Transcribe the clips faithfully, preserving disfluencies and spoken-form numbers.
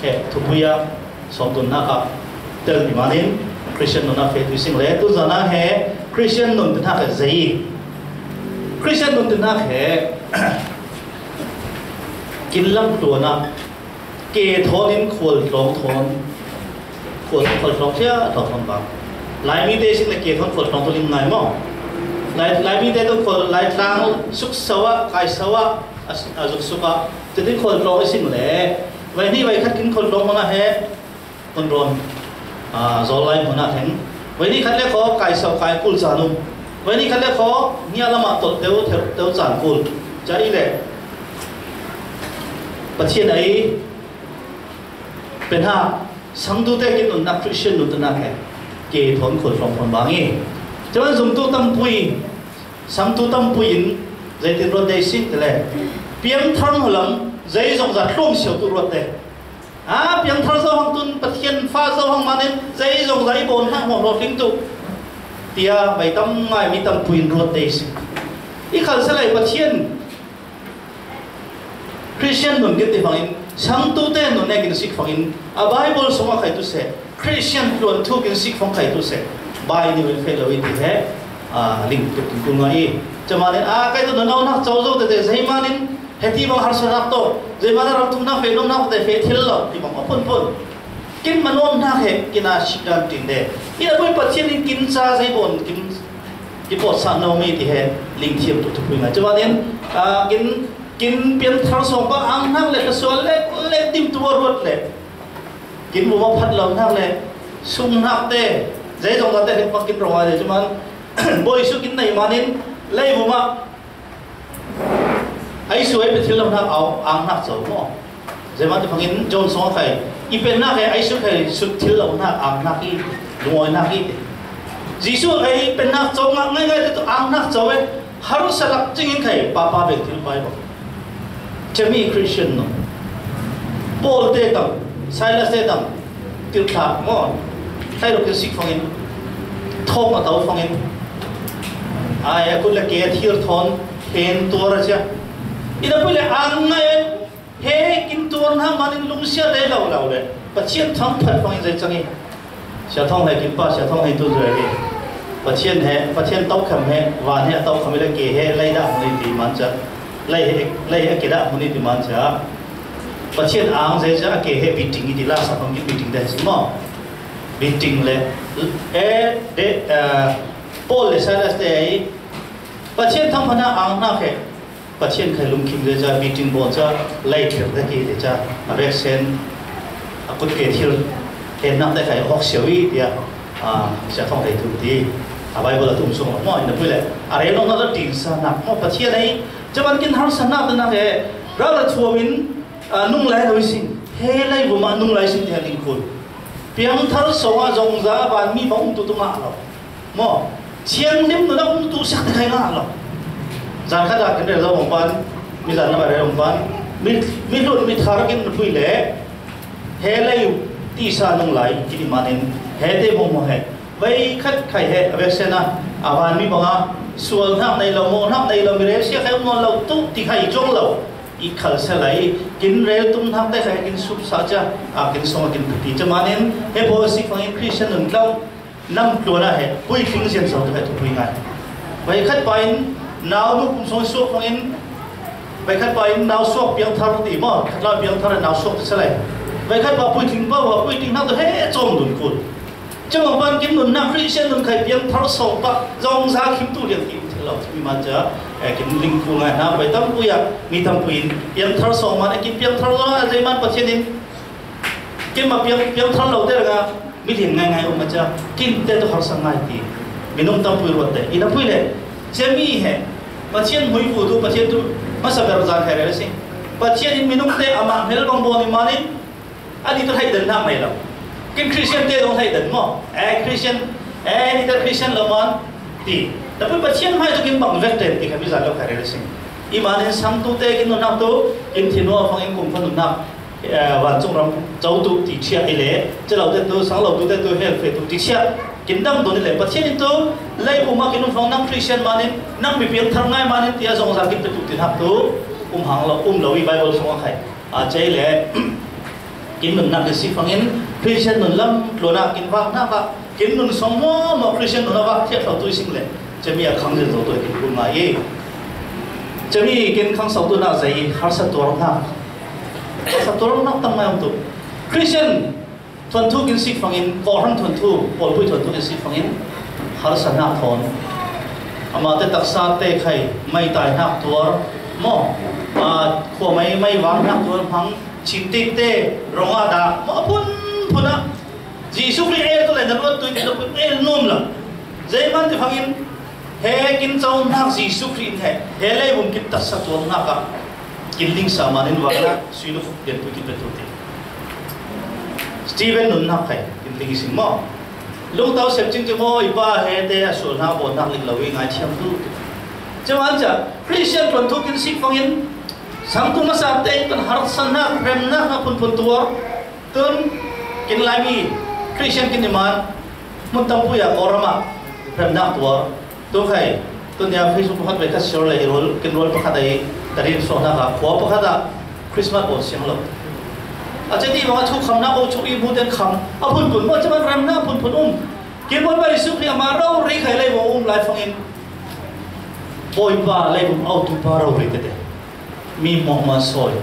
He thupui a sawmtunna kha tel ni manin Christian nunna fe tui sing le tuzana he Christian nun tena kha zei Christian nun tena he kin lam tuana ke thon in khual tlong thon khual khual tlong sia tlong thon bang lai mi te sing le ke thon khual tlong to lim ngai mo lai lai mi te to khual lai tlang suk sawa kai sawa a zuk suka te tin khual tlong sing le vai ni vai khat kin khual tlong mana he Hun ron zol lai hmuna theng vai ni khat le khaw kai sau kai kul chan um vai ni khat le khaw nia lama tawlh teu teu chan kul ca i le Pathian a i penha sangtute kin nunna Christian nunna he ke thon khol tlawm khon bang i chuan zumtu tampui sangtu tampui in zeitin ruat dei sik te le piang thar hmulam zei zong za tlawm siau tu ruat te A piangthar zo hang tun Pathian fa zo hang manin zei zong zai bawn hang hmawh hlawhtling tu tia vai tam ngai mi tam puin ruat dei si. I khalsa lai Pathian Christian nun kin ti fangin sangtute nun ne kin sik fangin a Bible sunga khai tu se Christian tluan thu kin sik fang khai tu se bai ni vel fe lo i ti he a ling tu kin kul ngai i. Chamanin a kai tu nun au nak chau zo te te zei manin Heti bang harsa nak to, zei mana ram thum nak fe nom nak te fe thil lo, ti bang opun pun. Kin manom nak he, kin a sik dan tin de. Ina pui Pathian in kin cha zei bon kin ki pot sa no mi ti he ling thiam tu tu pui na. Chuan in a kin kin pian thar sawng pa ang nak le ka sual le le tim tu ruat le. Kin bu ma phat lo nak le sung nak te zei zong la te he pa kin ro ai le chuan boi su kin nei manin lei bu ma Ai su ai pe thil lo hnak au ang hnak chau maw? Zeima te fangin John song khai i pen nak ai su khai sut thil lo hnak ang hnak i lungawi hnak i. Jesu ai pen nak chau ngak ngai ngai te tu ang hnak chau e. Haru salak chingin khai papa bek thil pai bang. Chemi Christian no. Paul te tam, Silas te tam, tirthlak maw? Khai lo kin sik fangin thawm a tau fangin ai a kut le ke a thir thawn hen tuar a chia. Ina pui le ang ngai he kin tuar hna manin lungsia le lo lo le Pathian thang phat fangin zai changi. Sia thong he kin pa sia thong he tu zai le Pathian he Pathian tau kham he van he tau kham le ke he lei da hmuni ti man cha. Lei he lei he ke da hmuni ti man cha. Pathian ang zai cha ke he biting i ti la sa fangin biting da si maw. Biting le e de Paul le Silas te ai Pathian thang phana ang na khe Pathian khai lungkhim le cha biting bo cha lei thir da ki le cha a vek sen a kut ke thir he nak te khai hok siawi tia a sia thong lei tu ti a Bible a tum sung mo ina pui le a re long na tin sa nak mo Pathian ai chaman kin har sa nak na he ra la thuamin nung lai lo sin he lai bu ma nung lai sin te ha ling kun Piangthar sawngah zongza vanmi bang umtu tu ngah lo. Maw, thianghlim nunah umtu siak te khai ngah lo. Zan khat ah kan rel zo bang pan, mi zan lamah rel bang pan, mi, mi hlun mi thar kin pui le, he lei uh tisa nung lai kini manin, he te bawng maw he. Vai khat khai he, a vek sena, a vanmi banga, sual hnak nei lo, maw hnak nei lo, mi rel siak khai um nawn lo, tu ti khai cuang lo. I khalsa lai kin rel tum hnak te kha kin sup sa cha a kin song a kin phuti cha manin he bo si fangin Christian nun tlau nam tluan a he pui tling zian zo te kha tu pui ngai. Vai khat pa in nau nu kum song suak fangin vai khat pa in nau suak piang thar ti maw khat la piang thar nau suak te sa lai. Vai khat pa pui tling pa wa pui tling hnak tu he chom dun kul. Chuma pan kin nunnak Christian nun khai piang thar sawng pah zong za khim tu lian ti thil lo mi man cha kin ling kul ngai hna vai tam pui ah mi tam pui in piang thar sawng man kin piang thar lo a zei man Pathian in kin ma piang piang thar lo te nga mi lian ngai ngai um cha kin te tu har sang ngai ti minung tam pui ruat te ina pui le che mi he Pathian hui bu tu Pathian tu masa ber zan he re sing Pathian in minung te amang hel bang bo ni man in Ani tu hei den hnak nei lo. Kin Christian te dong hei den maw? Eh, Christian, eh, ni te Christian lo man. Ti. Tapi Pathian mai tu kin bang vek ten ti kami zan lo kare sing. I manin sang tu te kin nunnak tu, kin thinua fangin kum khan nunnak, eh, van cung ram cau tu ti chia i le, che lo te tu, sang lo tu te tu, hel fe tu ti chia. Kin dam tu ni le, Pathian in tu, lei bu ma kin um fang nang Christian manin, nang mi piang thar ngai manin, ti a zong za kin pe tu ti hnak tu, um hang lo, um lo i Bible song a khai. A chei le, Kin nunnak kin sik fangin Khristian nun lam tluana kin vak nak ah kin nun song maw maw Khristian nun a vak thiat lo tui sing le cemi a khang zin zo tui kin kul ngai i. Cemi kin khang sau tu nak zei harsa tuar nak harsa tuar nak tam ngai om tu. Khristian thuanthu kin sik fangin, kawhran thuanthu, pawlpui thuanthu kin sik fangin, harsa hnak thawn. Amate taksa te khai, maitai hnak tuar, maw, a, khua mai, mai vang hnak tuar hmang, chin te te, rong ah dah, maw, a phun, phun ah. Jesuh Khrih el tu lai na luat tui ti na phun el nuam la. Zeiman ti fangin, he kin co hnak Jesuh Khrih in he, he leivum kin taksa tuar hnak ah. Kin ling sa manin vang nak, sui luk, ken pui kin pe tu ti. Stephen nunnak khai kin ling i sing maw? Lungtau sep cing cu maw i pa he te a sual hna bawn nak lik lo i ngai thiam tu. Ceuan ca Khristian tuan thu kin sik fangin sangtu masa te kan harsa nak remnak na phunphun tuar tun kin laimi Khristian kin iman mun tampui a Kawlram ah remnak tuar. Tu khai, tu nia Facebook pakhat ve ka share le i rual, kin rual pakhat ai, ka rin suak nak a, khua pakhat ah Christmas bawn siang lo. A ceti bang a thu kham nak o chu i bu ten kham, a phun phun, maw caman ram na phun phun um. Kin buat bai suk hi ama rau ri khai lei bawn um lai fangin. Bawipa lei bum au tu pa rau ri tete. Mi mawh man sawi.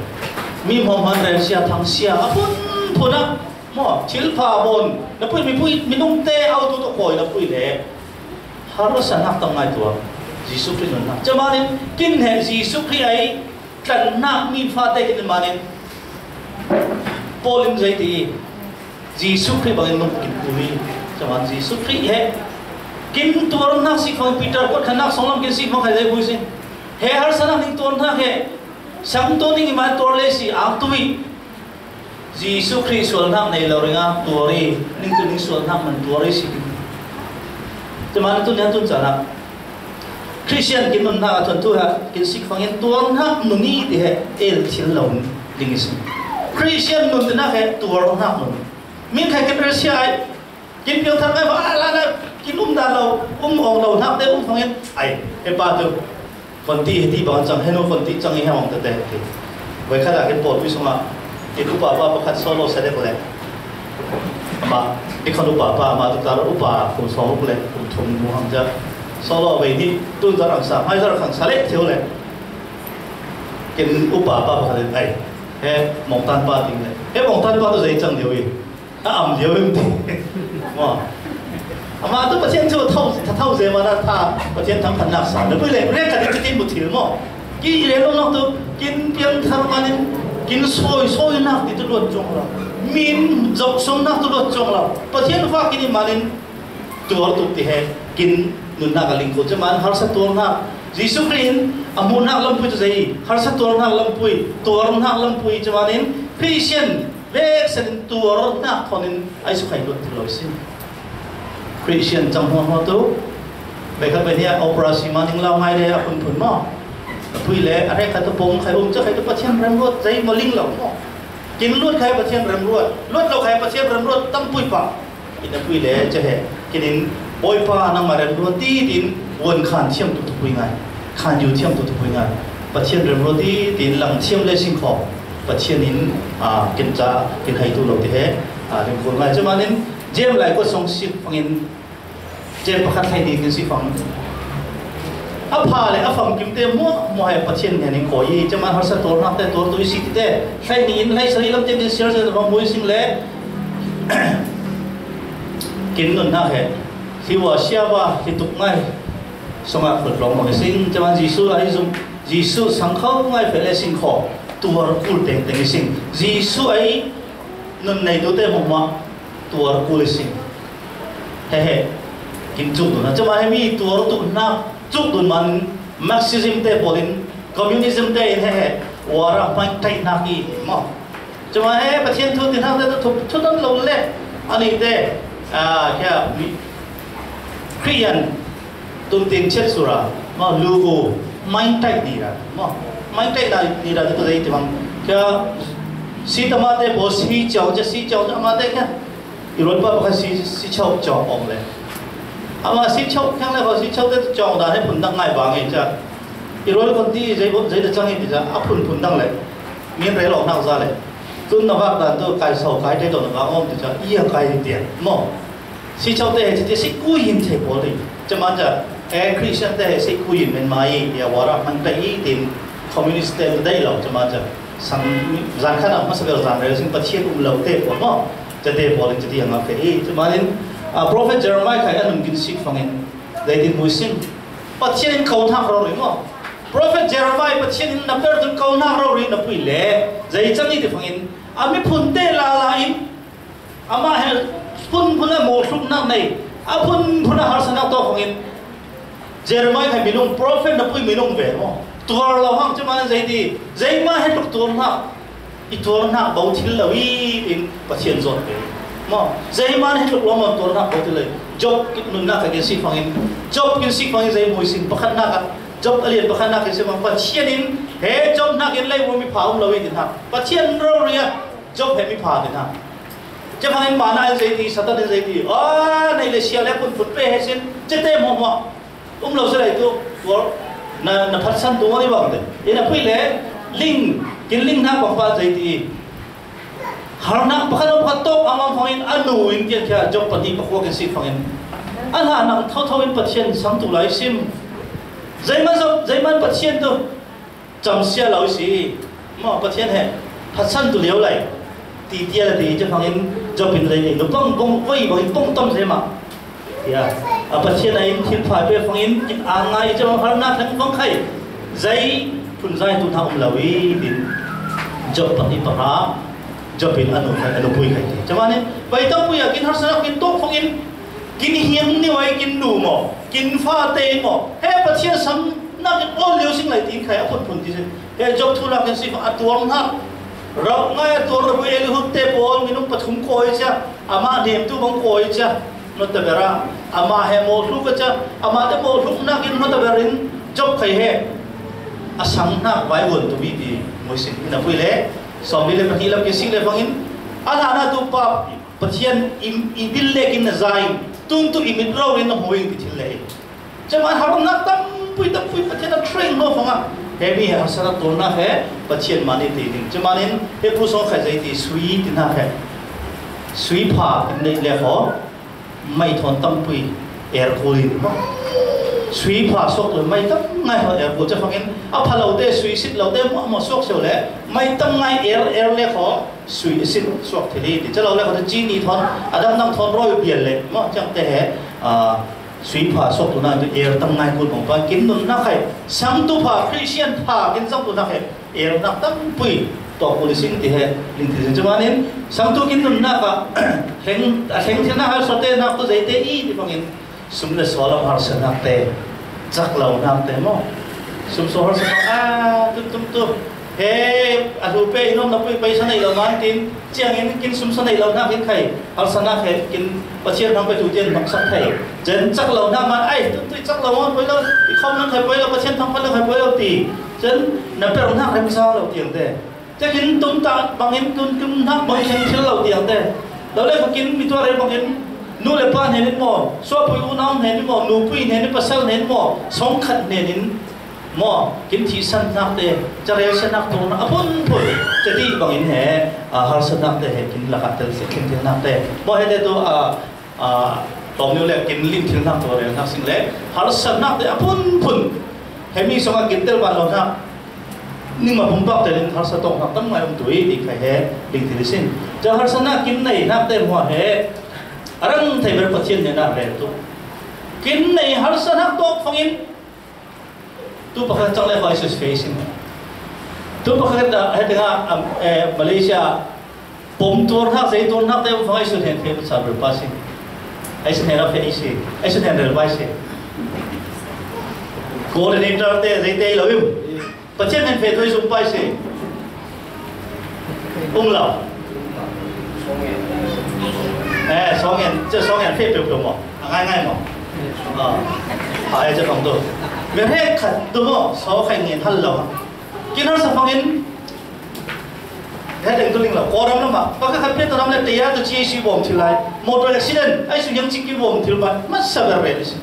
Mi mawh man rel sia thang sia, a phun phun a. Maw, thil pha bawn, na pui mi pui, minung te au tu tu kawi na pui le. Harsa nak tam ngai tuah. Jesuh Khrih nunnak. Camanin, kin he Jesuh Khrih ai, tlannak mi fate kin manin. Paul in zei ti, Jesuh Khrih bangin nung kin pui. Caman Jesuh Khrih he, kin tuar nak si khong Peter kot khanak songlam kin si khong khai zei pui si. He harsa nak ning tuar nak he, sang tu ning iman tuar le si, ang tui. Jesuh Khrih sualnak nei lo ringah tuar i, ning tu ning sualnak man tuar i si. Cuma tu nia tun cahnak. Khristian kin nunnak a thuanthu ha, kin sik fangin tuarnak nun i ti he el thil lo ding i si. Khristian nun tinak he tuarnak nun. Min khai kin rel sia ai, kin piang thar ngai ba, a la na, kin um dan lo, um awng lo, nak te um fangin, ai, he pa tu. Konti hiti bang cang, henu konti cang i hemang tete hiti. Voi khat a kin pawl pui sungah, kin upa pa pakhat solo sa dek le. Ama, i khan upa pa, ama tu tar upa, kum song uk le, kum thum mu hang ja. Solo vei ni, tun zar ang sa, mai zar khang sa le, thiu le. Kin upa pa pakhat le, ai, he, mongtan pa ting le. He, mongtan pa tu zei cang diu i. A am lio in ti. Maw. Ama tu Pathian cu thau, tha thau ze mana tha Pathian thangphannak sa. Na pui le, rek ka ti tin mu thil maw. Ki le lo nak tu, kin piang thar manin, kin soi, soi nak ti tu luat cuang lo. Min zok song nak tu luat cuang lo. Pathian fa kin i manin, tuar tuk ti he, kin nunnak a ling ko. Cun man harsa tuarnak. Jesuh Khrih in, a hmuhnak lampui tu zei, harsa tuarnak lampui, tuarnak lampui. Cun manin, Khristian, Vek sen in tuarnak thawn in ai su khai luat ti lo si. Khristian cang hmuahhmuah tu. Vek khat vei nih a operasi ma ning lau ngai le a phunphun maw. A pui le a rek khat tu pom khai um ca khai tu Pathian rem ruat zei maw ling lo maw. Kin luat khai Pathian rem ruat. Luat lo khai Pathian rem ruat tam pui pah. In a pui le ca he. Kin in Bawipa nangmah rem ruat ti tin vuan khan thiam tu tu pui ngai. Khan yu thiam tu tu pui ngai. Pathian rem ruat ti tin lang thiam le sing kho. Pathian in, aa, kin ca, kin hei tu lo ti he, aa, rin kul ngai. Cuma nin, Jem lai ko song sik fangin, Jem pakhat hlei ni kin sik fang. A pha le a fam kim te muah, muah hai Pathian nen in ko i, cuma harsa tuar nak te tuar tu i si ti te, hlei ni in hlei sari lam te nin siar siar fang mui sing le, kin nun nak he, hi wa sia wa, hi tuk ngai, song a khut long mong sing, cuma Jesu ai zum, Jesu sang kho ngai fe le sing kho. Tuar kul tengteng i sing. Jesuh ai nun nei tu te hmuahhmuah tuar kul i sing. He he. Kin cuk dun a. Cuma he mi tuar tu hnak cuk dun man Marxism te pawl in, communism te in he he. Wara hmaing taih hnak i maw. Cuma he Pathian thu ti hnak te tu thup thutan lo le. Ani te. Ah, kya mi Khristian Tumtin chet sura, maw, lu u, main taih ni ra, maw, main taih na ni ra tu zei ti mang. Kya si tama te bo si chau, cha si chau, ama te kya. I rual pa pakhat si, si chau chau ong le. Ama si chau kya le bo si chau te chau da he phun dang ngai ba ngai cha. I rual kon ti zei bo, zei da chang i ti cha, a phun phun dang le. Min rel awk nak za le. Tun na vak dan tu kai sau kai te to na vak om tu cha i a kai ti maw. Si chau te he ti si ku yin te ko ti. Cha man cha e Christian te he si ku yin men mai ya wara man ta i tin communist te dai lo cha man cha. Sang zan khan a masa bel zan rel sing Pathian um lo te ko maw. Cha te ko ti ti ang a fe i cha man in a prophet Jeremiah kai anun kin sik fangin dai din mui sin. Pathian in kau thak ro ri maw. Prophet Jeremiah Pathian in na per tun kau thak ro ri na pui le. Zai chang i ti fangin a miphun te la la in, amah he phunphun a mawhluknak nei, a phunphun a harsatnak tawk khawngin Jeremiah he minung, prophet na pui minung ve maw. Tuar lo hang cuma na zei ti, zei mah he tluk tuar hnak, i tuar hnak bo thil lo i in Pathian zawt ve maw. Zei mah he tluk lo maw tuar hnak bo thil lo i. Job nunnak ka kin si fangin, Job kin si fangin zei mui sin pakhatnak ah, Job a lian pakhatnak kin si fang Pathian in he Job hnak in lei mi pha um lo i ti hnak. Pathian rori ah Job he mi pha ti hnak. Cefang in mana in zei ti, Satan in zei ti. Ah, nei le sia le phunphun pe he sin. Cete mo mo. Um lo se lai tu. Wor. Na, na phatsan tu mo ni bang te. Ina pui le ling, kin ling na bang pa zei ti. Har na pakhat pakhat tok amang fangin anu in tian kia Job pati pakua kin si fangin. Ala nang thau thau in Pathian sang tu lai sim. Zei man Job, zei man Pathian tu. Cham sia lo si. Maw Pathian he phatsan tu lio lai. Ti tia la ti che fangin Job in lei nei. Nupang bong koi bang in bong tam se ma. Ya. A Pathian a in thil pha pe fangin kin a ngai che bang har na thang bang khai. Zai phun zai tu na um lo i din. Job pati pa ha. Job in anu khai anu pui khai ti. Che ma ne. Pai tang pui a kin har sa kin tok fangin kin hiam ni wai kin nu mo. Kin fa te mo. He Pathian sam na kin ol lio sing lai tin khai a phun phun ti se. He Job thu lak in si a tuang hna. Rauh ngai a tuang na pui Elihud te pawl minung pathum kawi cia. Amah hnemtu bang kawi cia. Nota bera. Amah he mawhluk a cia. Amah te mawhluk nak in nota berin Job khai he. A sang hnak vai won tu mi ti muisin in a pui le. Sawm mi le pahnih lam ke sing le fangin. A hna na tu pa Pathian i, i bil le kin na zain. Tun tu i mit rau in na hmuing ti thil le. Cuma harumnak tampui tampui Pathian a train lo fanga. He mi he harsatnak tuarnak he Pathian mani ti ding. Cuma nin he pu song khai zei ti sui ti nak he. Sui pha in nei le ho. Mai thon tampui air cool in. Sui pha sok le mai tam ngai ho air cool che fangin. A pha lo te sui sit lo te mo mo sok sio le. Mai tam ngai air air le ho. Sui sit sok thili ti. Che lo le ho te chini thon. Adam nang thon roi bial le. Mo chang te he. A, Sui pha sok tu na tu er tam ngai kul bang pa kin nun na khai. Sang tu pha Christian pha kin sang tu na khai. Er nak tam pui. To kul sing ti he ling ti sing cuma nin. Sang tu kin nun na ka. Hleng, a hleng thil na ha so te nak tu zei te i ti bangin. Sum le so lam har sa nak te. Chak lo nak te mo. Sum so har sa nak a tum tum tu. He, a hlu pe in om na pui paisa nei lo nan kin, ciang in kin sum sa nei lo hna kin khai, harsa nak he kin Pathian hmang pe tu tian hmang sak khai. Chen chak lo hna man ai, tun tui chak lo man poi lo, i khom nan khai poi lo, Pathian thang phan lo khai poi lo ti. Chen na per hna rem sa lo tiang te. Ciang in tun ta bang in tun tum hna bang in thil lo tiang te. Lo le kin mi tua re bang in nu le pa hnen in mo, suapui unau hnen in mo, nupui hnen in pasal hnen in mo, song khat hnen in Maw, kin thihsan nak te, carel se nak tu na a phun phun. Cati bangin he, a, harsa nak te he, kin lakah tel se, kin tel nak te. Maw, he te tu, a, a, tawm niu le, kin lim thil nak tu rel nak sing le, harsa nak te a phun phun. He mi song a kin tel ban lo nak. Ning ma pumpak te ling harsa tawk nak tam ngai um tui, ti khai he, ling thil sin. Ca harsa nak kin nei nak te maw he, a rang thei ber Pathian ne nak rel tu. Kin nei harsa nak tawk fangin, Tu pakhat cang le kho ai sut fei sin. Tu pakhat da, he tenga, am, eh, Malaysia, pom tuar hak, zei tuar hak te um fang ai sut hen fei sat ber pa sin. Ai sut hen ra fei sin. Ai sut hen rel pai sin. Coordinator te, zei te lo im. Pathian hen fei tuai sum pai sin. Um lo. Eh, song en, ce song en fei pek pek mo. A ngai ngai mo. Ah, ah, eh, ce kong tu. Me he khat tu mo, so khai ngen hal lo. Kin hal sa fangin. He teng tu ling lo. Koram lama. Pakhat khat pe tu ram le te ya tu ci si bom thil lai. Motor accident. Ai su yang ci ki bom thil bai. Mas sabar re si.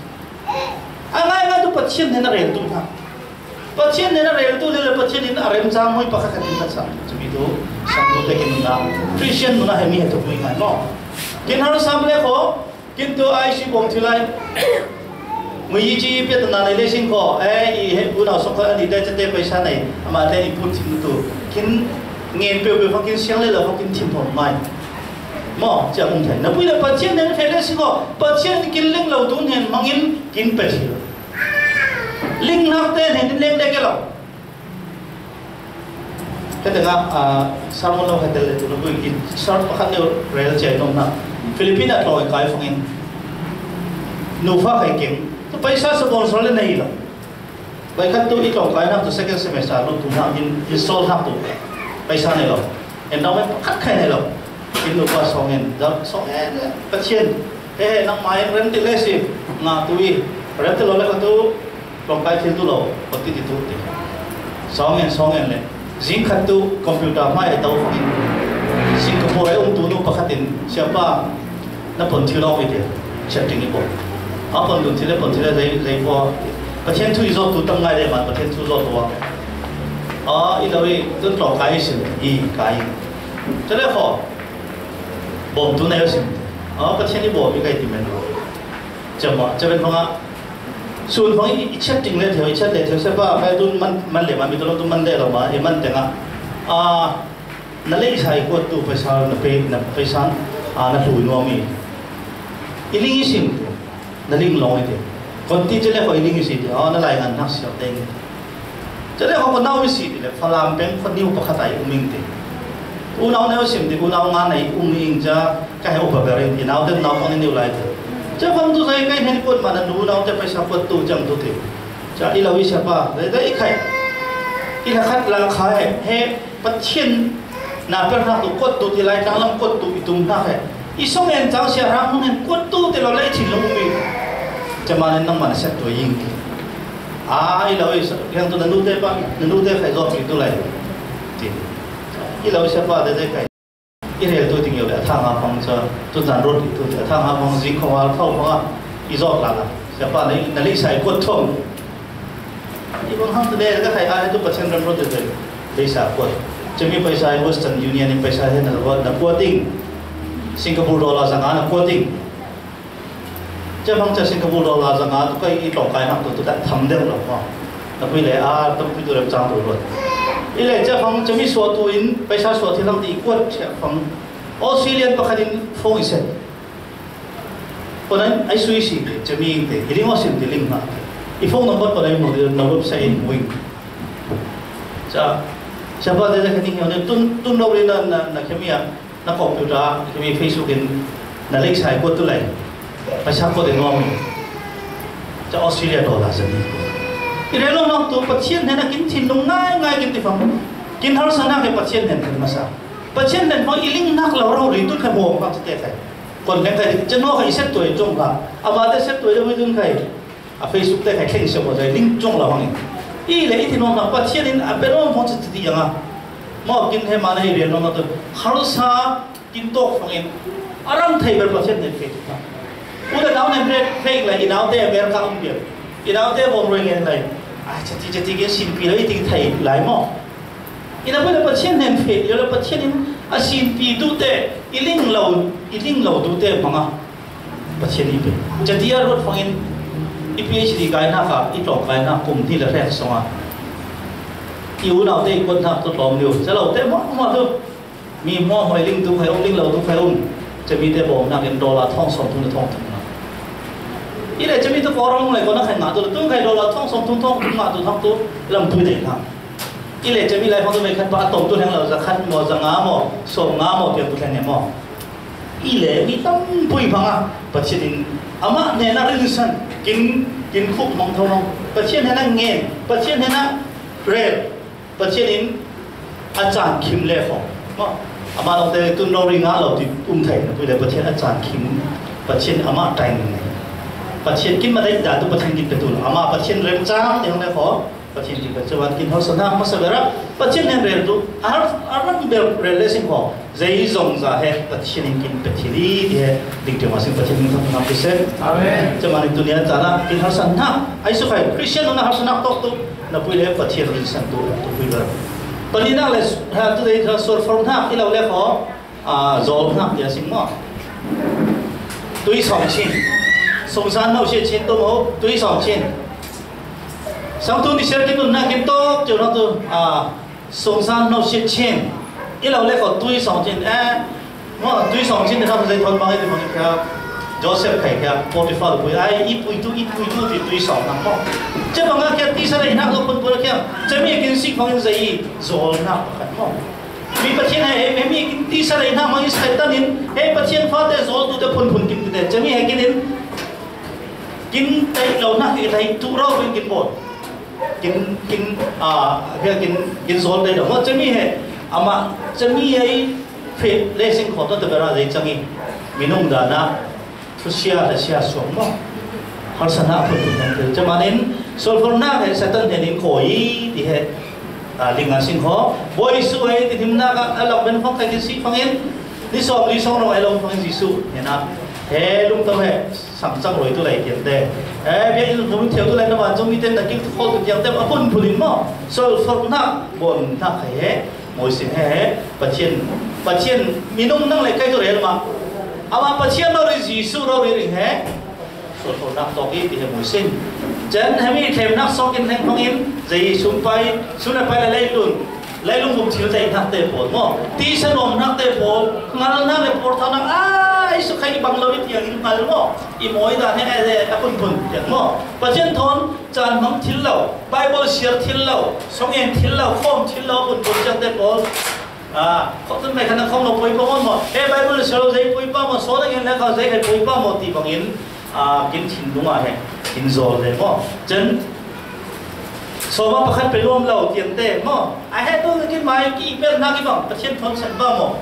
A ngai ngai tu Pathian hen a rel tu ha. Pathian hnenah reltu le, le Pathian in a remchang hmui pakhat khat in ka sa. Chumi tu, sangtu te kin na, Christian nuna hemi he tu hmui ngai maw. Kin har sam le kho, kin tu ai si bom thilai. Mui yi chi pe ta na nei le sing kho, eh, i he bu nau song kho ani te te paisa nei, ama te i put thim tu. Kin ngen pe pe fa kin siang le la fa kin thim pom mai. Maw, chia um thai. Na pui le Pathian nen fe le sing kho, Pathian kin ling lo tu nen mangin kin pe thil. Ling nak te nen ling de ke lo. Ka tengah, ah, sermon lo ka tel le tu na bui kin sar pakhat neu rel chai nom na. Philippines a tlawng kai fangin. Nufa kai keng. Tu paisa sponsor le nei lo. Bai khat tu i tlawng kai nak tu second semester lo tu nak in, in sol nak tu. Paisa nei lo. Endowment pakhat khai nei lo. In nufa song en, song en, Pathian. He he, nangmah in remti le si, ngah tu i, remti lo le kha tu, tlawng kai thil tu lo, kha ti ti tu ti. Sawng en, sawng en le. Zing khat tu, computer hmai ai tau fangin. Singapore ai um tu nu pakhat in, siapa, na pon thil lo i ti. Chatting i pon. A pon dun thil le, pon thil le, lei, lei pon. Pathian thu i zawt tu tam ngai le man, Pathian thu zawt tu a. A, i lo i, tun tlawng kai i sim, i kai. Chale kho. Bawm tu na i sim. A, Pathian i bawm i kai ti men. Chama, chaben fanga. Sun fanga i, i chat ting le theo, i chat le theo, siapa, kai tun man, man le ma, mi tolong tu man le lo ma, i man tenga. A, na lei sai kuat tu paisa, na pe, na paisa, a, na hlui nuam i. I ling i sim tu, na ling long i te. Kon ti chale kho i ling i si te, a, na lai ngan nak siak te i. Chale kho ko nau i si te le, Falam peng kho niu pakhat ai um ing te. U nau neu sim te, u nau nga nei um ing cha, ka he upa berin, i nau te nau pang niu lai te. Cha fang tu sai kai hen kuat ma na nu nau te paisa kuat tu chang tu te. Cha i lo i siapa, le te i khai. I la khat la khai, he, Pathian na per hnak tu kuat tu ti lai tlang lam kuat tu i tum hnak he. I song en chang sia rang hmun hen kuat tu ti lo lai thin lo mi. Cama nen nangmah na set tu a ying ti. A, i lo i sa, yang tu na nu te pa, na nu te khai zot mi tu lai. Ti. I lo i sa pa te te khai. I rel tu ting yo le a thang a pang cha, tu zan rot tu a thang a pang zing khong a khau pang a. I zot la la. Siapa na, na lei sai kuat thom. I bang hang te le ka khai a he tu Pathian ram ro te te. Paisa kuat. Chumi paisa i Western Union in paisa he na kuat, na kuat ding. Singapore dollar zanga na kuat ding. Cha bang cha Singapore dollar zanga tu kai i tlawng kai nak tu tu ka tham deuh lo ma. Na pui le a tam pui tu rem chang tu lo. I le cha bang chumi suah tu in paisa suah thil lang ti kuat cha bang Australian pakhat in phone i set. Ko nai ai sui si te, chami te, i ling o sim te ling na. I phone number ko nai mo de na website in wing. Cha, cha ba de de kani ne tun, tun lo ri na, na, na kemi a, na computer, kemi Facebook in, na link sai ko tu lai. Paisa ko de no mi. Cha Australia dollar sa ni. I relo mang tu Pathian ne na kin thin lung ngai ngai kin ti fam. Kin har sa na ke Pathian ne kin masa. Pathian ne mo i ling nak lo ro ri tu kha mo ka te kha. Kon leng kai, chen no kai set tuai chong ka. Ama te set tuai le wi dun kai. A Facebook te kai thleng se mo zai ling chong la hang. I le i ti no na Pathian in a pe no mo chi ti yang a. Mo kin he ma na i rian no na tu. Harsa kin tok fang in. Aram thai ber Pathian ne fe ta. U da nau ne bre fe lai i nau te America um biar. I nau te bom roi len lai. A chati chati ke sin pi lai ti thai lai mo. I na pui le Pathian nen fe, yo le Pathian in a sin pi tu te, i ling lo, i ling lo tu te manga. Pathian i pe. Chatia rot fangin i PhD kai na ka, i tlawng kai na kum ni le rek songa. I u nau te i kuat na tu tlawm liu. Cha lo te mo mo tu. Mi mo mo i ling tu khai um, ling lo tu khai um. Cha mi te bawm na ken dollar thong som tu na thong tu na. I le cha mi tu ko rong le ko na khai nga tu tu khai dollar thong som tu thong tu nga tu thong tu lam tu de na. I le chami lai hmang tu mei khat pa a tom tu leng lo, za khat maw, za nga maw, sawm nga maw, piang tu leng maw. I le mi tam pui hmang a, Pathian in amah hnenah rinsan, kin, kin khuk hmang tho hmang. Pathian hnenah ngen, Pathian hnenah rel, Pathian in a caan khim le kho. Maw, amah lawngte tun rori nga lo ti um thei na pui le Pathian a caan khim, Pathian amah timing nei. Pathian kin ma dai da tu Pathian kin pe tu lo. Amah Pathian remcang te hong le kho. Pathian kin ka chuan kin harsa hnak hmasa ber a, Pathian nen rel tu a har a ran ber rel le sing kho. Zei zong za he Pathian in kin pe thil i ti he ding tiu ma sing Pathian in thang hmasa se. Amen. Chuan in tu nia chana kin harsa hnak ai su khai Christian na harsa hnak tawk tu na pui le Pathian rin san tu tu pui ber. Pani nak le ha tu dei ha sur for hnak i lo le kho. A, zawl hnak tia sing maw? Tui sawng chin. Sungsan no sia chin tu maw? Tui sawng chin. Sang tu ni ser kin nun na kin to, tiu na tu, a, sungsan no sia chin. I lo le ko tui sawng chin. Eh, maw, tui sawng chin ni ka zei thon bang i ti bang i kia. Joseph khai kia, Potiphar pui ai, i pui tu, i pui tu ti tui sawng na maw? Che bang a kia ti sa le hnak lo pun pun kia. Che mi kin sik bang in zei zawl hnak pakhat maw? Mi Pathian he, he mi kin tisa lei hna hmang in Satan in, he Pathian fate zawltute phunphun kin tite. Chemi he kin in, kin tei lo hna hi lei tu rau in kin bawl. Kin, kin, a, he kin, kin zawl tei lo. Maw chemi he, ama, chemi he, fe, le sing khawm ta bera zei changi. Minung dana, thusia, thusia suang maw. Harsatna a phunphun hmang thil. Chemanin, sulphur nak he Satan hnenin khawi ti he, a, linga sing khaw. Bawi su he ti himnak a, a lo ben fang khai kin si fangin, ni sawm, ni sawm rong a lo fangin Jesu hnena. He lungto he, sang chang roi tu lai tiang te. He, bia in vum thiau tu lai na van chung mi ten na kil tu khawl tu tiang te, a phunphunin maw. Sulphur nak, bon nak he. Moisin he, he, Pathian, Pathian minung nang le kai tu rel ma. Ama Pathian lo ri Jesu lo ri ring he. So, so nak tok i ti he moisin. Chen he mi them nak sok in heng hong in, zei sum pai, sum na pai la lei lun. Lei lung bum thil zei nak te pol mo. Ti sa nom nak te pol, ngal nak le por tha nak, ai, su khai bang lo i ti ang in ngal mo. I moi da he, he, he, a pun pun, ti ang mo. Pathian thon, Chan hmang thil lo, Bible siar thil lo, song en thil lo, khawm thil lo, pun pun ciang te pawl. A, khawm tun mai khan a khawm lo poi pawng maw. He Bible siar lo zei poi pa maw, sawn a ngen le kha zei khai poi pa maw ti bangin, a, kin thin dunga he, kin zawl le maw. Chen, sawma pakhat pe nuam lo tiang te maw. A he tu kin mai ki pel na ki bang, Pathian thon san ba maw.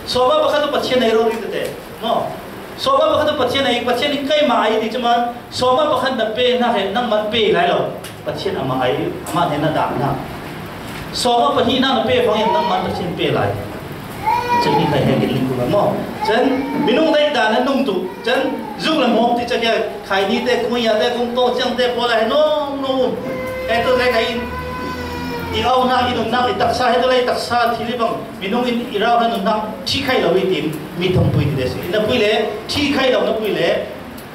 Sawma pakhat tu Pathian ei rori tete. Maw. Sawma pakhat tu Pathian ei, Pathian in keima ei ti cuman, sawma pakhat na pe hna he, nangman pe lai lo. Pathian ama ei, ama hnen na dah hna. Sawma pahnih na na pe fangin nangman Pathian pe lai. Cun hi khai he kin ling kul maw. Cun minung dei dan na nung tu. Cun zuk le mawm ti cak ya khai ni te, kung ya te, kung to ciang te, pawl a he nung nung. He tu le khai in. I au na, i nung na, i taksa he tu le i taksa thil i bang. Minung in i rau hna nunnak ṭhi khai lo i tin mi thongpui ti le si. Na pui le ṭhi khai lo na pui le,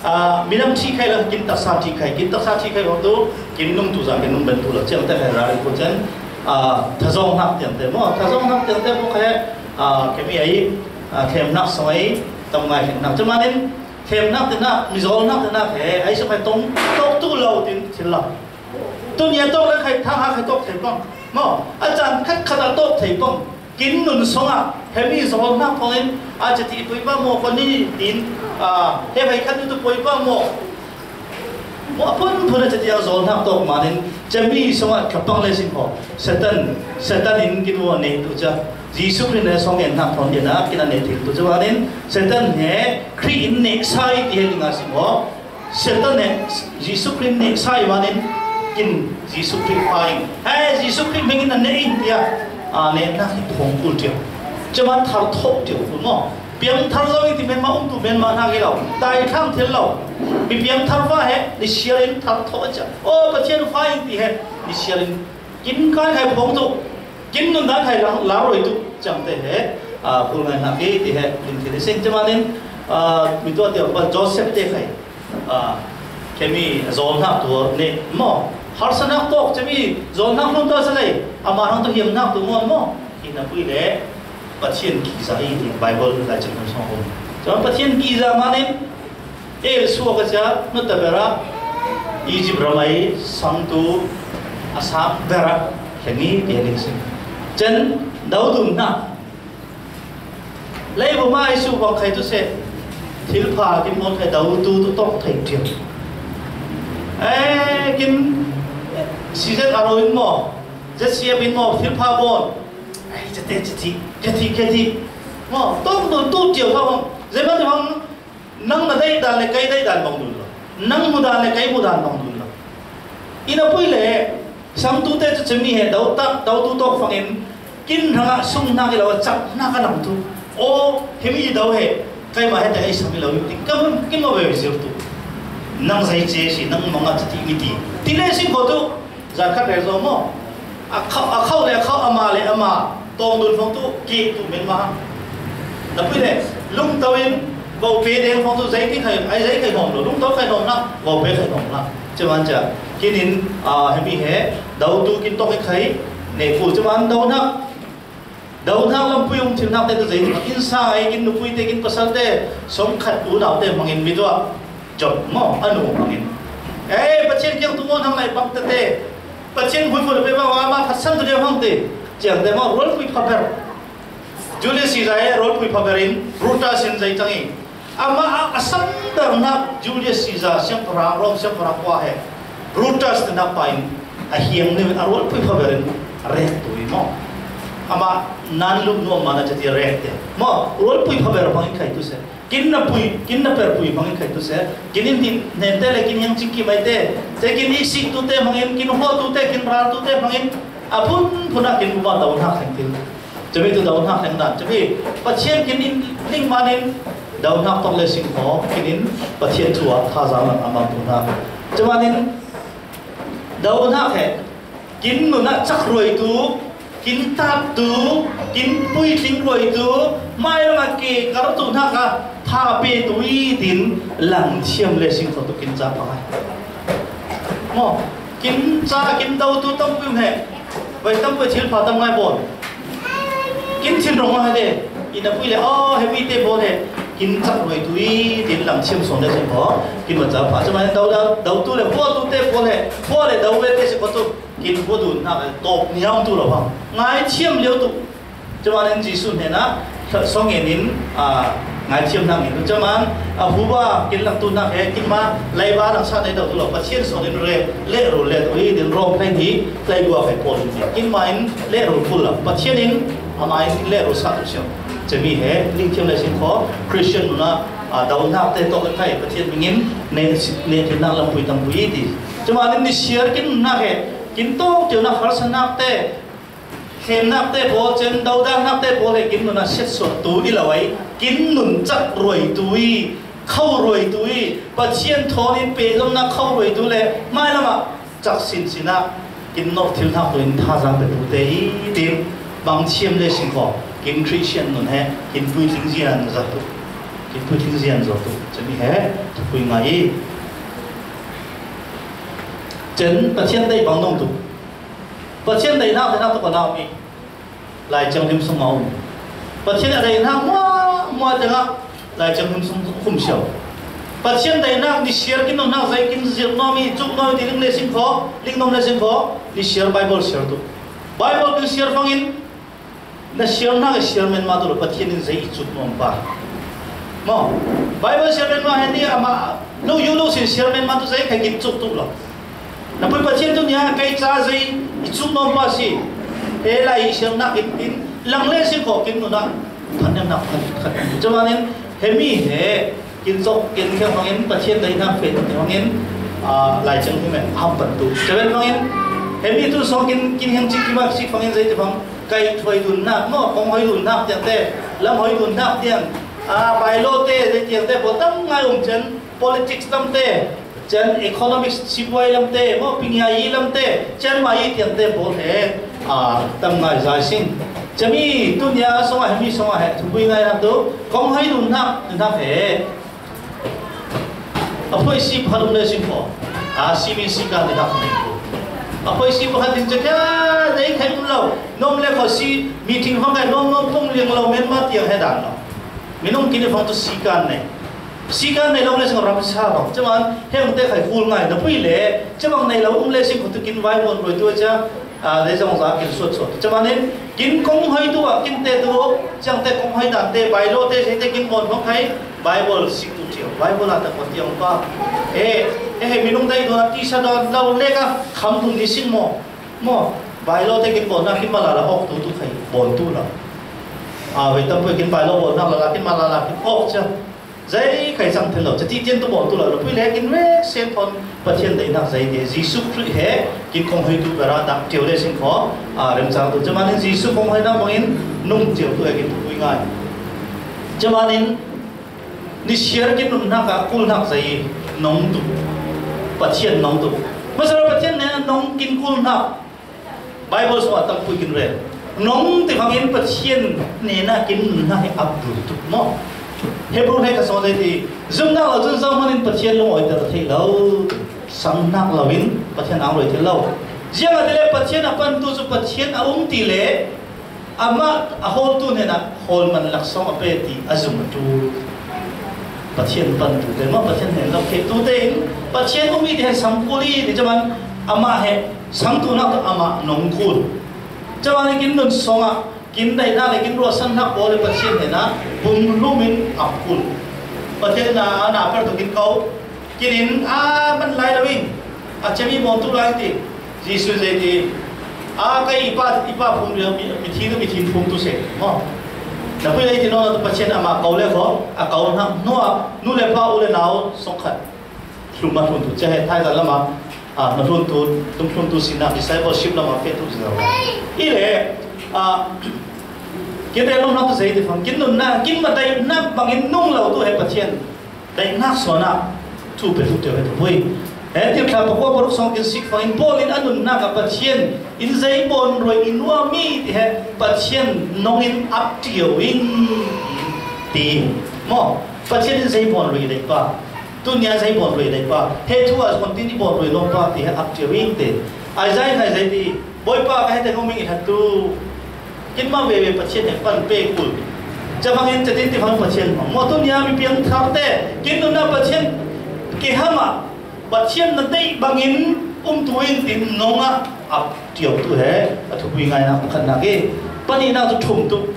aa, minam ṭhi khai lo kin taksa ṭhi khai, kin taksa ṭhi khai lo tu kin nung tu za kin nung ben tu lo ciang te khai rari ko chen, aa, thazawng hnak tiang te maw, thazawng hnak tiang te maw khai, aa, kemi ai, aa, thlemnak song ai tam ngai hnak. Cumanin thlemnak te nak, mizawl hnak te nak he ai song ai tong tok tu lo tin thil lo. Tunia tawk le khai thang ha khai tawk thei pang. Maw, a caan khat khat a tawk thei pang. Kin nun song ah, he mi zawl hnak pawngin, a cati poi pa maw, kawni tin, a, he vai khat tu poi pa maw. Maw, a phun phun a cati a zawl hnak tawk manin, cami song ah ka pang le sin kho. Satan, Satan in kin maw ne tu ca. Jesuh Khrih ne song en hnak pawng kin a, kin a ne thil tu ca manin, Satan he Khrih in ne sai ti he linga sin kho. Satan nih Jesuh Khrih nih sai manin kin Jesuh Khrih fa in, hei, Jesuh Khrih hmingin na ne in tiah, aa, ne nak hi thawng kul tiang. Cuma thar thawh tiang kul maw. Piang thar zo in ti men ma um tu men ma hna ke lo. Tai thlang thil lo. Mi piang thar fa he, ni sial in thar thawh a cia. Oh, Pathian fa in ti he, ni sial in kin kai khai phawng tu. Kin nun dan khai lang, lang roi tu. Cang te he, aa, kul ngai hna ke ti he, kin thil i sing cuma nin, aa, mi tuah tiang pa Joseph te khai. A, kemi zawl hnak tu nih maw? Harsa hnak tawk cemi zawl hnak hlun ta si lei, ama hang tu hiam hnak tu maw maw? Hi na pui le Pathian ki za i ti Bible lai cem hong song hong. Cuma Pathian ki za manin el suak a cia, nu ta bera Egypt ram ai sang tu a sang bera kemi ti a ling sin. Cen dau dum hnak Leivum ah Jesuh bang khai tu seh, thil pha kin mawl khai dau tu tu tawk thei ṭhiam. Eh, kin C Z R O in maw, Z C F in maw, thil pha bawn. Ai, cate, cati, cati, cati. Maw, tawk dun tu ṭhiau tho bang. Zeihmanh bang, nang na daih dan le kei daih dan bang dun lo. Nang mu dan le kei mu dan bang dun lo. Inn a pui le, Samtute cu cumi he do tak, dotu tawk fangin kin hrangah sung hnak i lo a, cak hnak a lang tu. Aw, himi do he keimah he te ei sam i lo, ti ka, kin lo ve zir tu. Nang zei ce si, nang manga citi mi ti. Ti le si ko tu, zan khat rel zo maw? A khau, a khau le a khau, ama le ama tawng dun fang tu, ki tu men ma. Na pui le, lungto in, vo pe deng fang tu, zei ti khai, ai zei khai hawm lo, lungto khai hawm na, vo pe khai hawm na. Cuman ca, kinin, ah, hemi he, do tu kin tok i khai, ne ku, cuman do nak, do nak lampui um thil nak te tu zei ti, in sa ai, kin nupui te, kin pasal te, song khat tu nau te, mangin mi tuah, jop mo, anu mangin. Eh, Pathian kiang tu mo nang lai bang te te, Pathian hui fu le pe ma, wa ma, khat san tu dia hang te, ciang te mo, rual pui phaber. Julius Caesar he rual pui phaber in, Brutus in zei tangi. Amah a, a sandarnak Julius Caesar siangpahrang, Rom siangpahrang khua he Brutus tinak pa in a hiang nih a rualpui phaber in a rek tu i maw? Amah nan luh nuam mana cati a rek te maw? Rualpui phaber bang in khai tu se. Kin na pui, kin na per pui bang in khai tu se. Kin in din nen te le kin hiang cingki mai te. Te kin i sik tu te bang in, kin hua tu te, kin ral tu te bang in a phun phun a kin buma tau hnak khai tu. Cumi tu do hnak hleng dan. Cumi Pathian kin in ling manin do hnak tong le sing kho, kin in Pathian thu ah thazaang lam a mang tu hna. Cumanin do hnak he kin nun ah cak ruai tu, kin tat tu, kin puitling ruai tu, mai lam a ke kar tu hnak a tha pe tu i tin lang thiam le sing kho tu kin ca pa ngai. Maw, kin ca, kin do tu tam pui he. Vai tam pui thil pha tam ngai bawn. Kin thin rong ngai de. Ina pui le, oh, he mi te bawn he. Kin cak ruai tu i, tin lam thiam suang de sin baw. Kin ma ca pha. Cuma do da, do tu le, baw tu te bawn he. Baw le, do ve te si baw tu. Kin baw tu na, top niam tu lo bang. Ngai thiam liau tu. Cuman in Jesuh hnenah song in, ah, ngaithiam hna ngen. Cuman a huba kin lang tu hnak he, kinma leiba lang sa nei deuh tu lo. Pathian song in re, le ru le tu i din Rom hlei hi, hlei dua khai pawl in ti. Kinma in le ru kul lo. Pathian in amah in le ru sa tu siang. Cumi he, lingthiam le sin kho, Christian nuna, ah, do hnak te tawk khai, Pathian mingin ne, ne kin nak lampui tampui i ti. Cuman in ni siar kin hnak he, kin tawk tiu nak harsa nak te, Hemnak te pawl cen, dodan nak te pawl he kin nun a siatsuah tu i lo ai, kin nun cak ruai tu i, kho ruai tu i, Pathian thawn in pehzomnak kho ruai tu le, mai lamah cak sinsin ah kin nawh thil hnak tu in thazaang pe tu te i tin bang thiam le sin kho, kin Christian nun he kin puitling zian za tu, kin puitling zian za tu, cumi he thupui ngai i. Cen Pathian dei bang nung tu. Pathian daihnak te nak tuk a nau mi Lai Thianghlim sung a um. Pathian a daihnak mua, mua te nak Lai Thianghlim sung khum siau. Pathian daihnak ni siar kin nunnak zai kin zir nuam i cuk nuam i ti ling le sin kho, ling nuam le sin kho, ni siar Bible siar tu. Bible kin siar fangin na siar nak i siar men ma tu lo Pathian in zai i cuk nuam pa. Maw, Bible siar men ma hen ni ama lo yu lo sin siar men ma tu zai khai kin cuk tu lo. Na pui Pathian tu nia kei ca zei i cuk nuam pa si. He lai i siam nak in, in lang le si kho kin nuna. Phan nem nak phan khat. Cuman in he mi he kin cok kin khe hmang in Pathian dai nak fe tu hmang in, ah, Lai Thianghlim ham pan tu. Cuman hmang in he mi tu song kin, kin hiang cik ki mak sik hmang in zei ti hmang kai thuai dun nak no, kong hoi dun nak tiang te, lam hoi dun nak tiang, ah, bai lo te zei tiang te, bo tam ngai um chen politics tam te. Chan economics sipuai lamte, maw pingia i lamte, chan ma i tiangte pawl he, a, tam ngai zai sin. Chami tunia songa he mi songa he, thupui ngai nak tu, kong hai nun nak, nak he. A phoi si phalum le sin ko. A si mi si ka ni nak ni ko. A phoi si phalum le sin ko. Dei khai um lo. Nom le ko si meeting hong kai nom nom pung liang lo men ma tiang he dan lo. Minung kini phong tu si kan nei. Si kan nei lo le sing ram sa lo. Cuman heng te khai kul ngai na pui le. Cuman nei lo um le sing ko tu kin vai mon roi tu cha. A le zong za kin suat suat. Cuman in kin kong hoi tu a kin te tu. Chang te kong hoi dan te bai lo te sei te kin mon phong khai. Bible sik tu tiang. Bible a ta ko tiang pa. Eh, eh, minung dai do na ti sa do lo le ka kham tu ni sing mo. Mo. Bai lo te kin bon na kin ma la la ok tu tu khai bon tu la. A ve tam pui kin bai lo bon na la la kin ma la la kin ok cha. Zei khai sang thil lo, chati tian tu bawl tu lo, lo pui le kin rek sen thon Pathian dei nak zei de, Jesu Khrih he kin kong hoi tu bera dak tio le sin kho, a, rem sang tu. Chama nin Jesu kong hoi nak bangin nung tio tu e kin tu pui ngai. Chama nin ni siar kin nun nak a kul nak zei nong tu, Pathian nong tu. Masa Pathian ne nong kin kul nak, Bible sung a tam pui kin rel. Nong ti bangin Pathian nena kin nunna he ap dul tu maw. Hebrew he ka song zei ti, zum nak lo chun zong manin Pathian lung oi ter thei lo. Sang nak lo in Pathian ang roi thei lo. Ziang a ti le Pathian a pan tu chu Pathian a um ti le ama a hol tu nena hol man lak song a pe ti a zum a tu. Pathian pan tu te maw, Pathian nen lo ke tu te in Pathian um i ti he sam kul i ti chaman ama he Sang tu nak tu ama nong kul. Chaman kin nun song a, kin dai nak le kin ruasan nak ko le Pathian he na, pum lumin ap kul. Pathian na, na per tu kin kau. Kin in, a, man lai lo in. A chemi mon tu lai ti. Jesu zei ti. A, kai ipa, ipa phum dia, mi, mi thi tu, mi thi phum tu se. Mo. Na pui lai ti no, na tu Pathian ama kau le ko. A kau na, no a, nu le pa u le nau, song khat. Hlum a hlun tu, che he thai zan lama, a, na hlun tu, tum hlun tu sina, discipleship lama fe tu zan. I le, a, kin rel lom nak tu zei ti fang, kin nun na, kin ma dai nak bangin nung lo tu he Pathian. Dai nak so na, tu pe tu te he tu pui. He ti thla pa ko pa ruk song kin sik fang, in Paul in a nun nak a Pathian, in zei bon roi in wa mi ti he Pathian nong in ap tio in ti. Mo, Pathian in zei bon roi dai pa. Tunia zei bon roi dai pa, he thu a kon tin i bon roi lo pa ti he ap tio in te. Ai zai khai zai ti, boi pa ka he te ko mi hat tu. Kin ma ve ve Pathian he pan pe kul. Cha bang in cha tin ti bang Pathian ma. Mo tunia mi piang thar te, kin tu na Pathian ke hama. Pathian na dei bangin um tu in tin nong a ap tio tu he. A thu pui ngai na khat na ke. Pani na tu thum tu.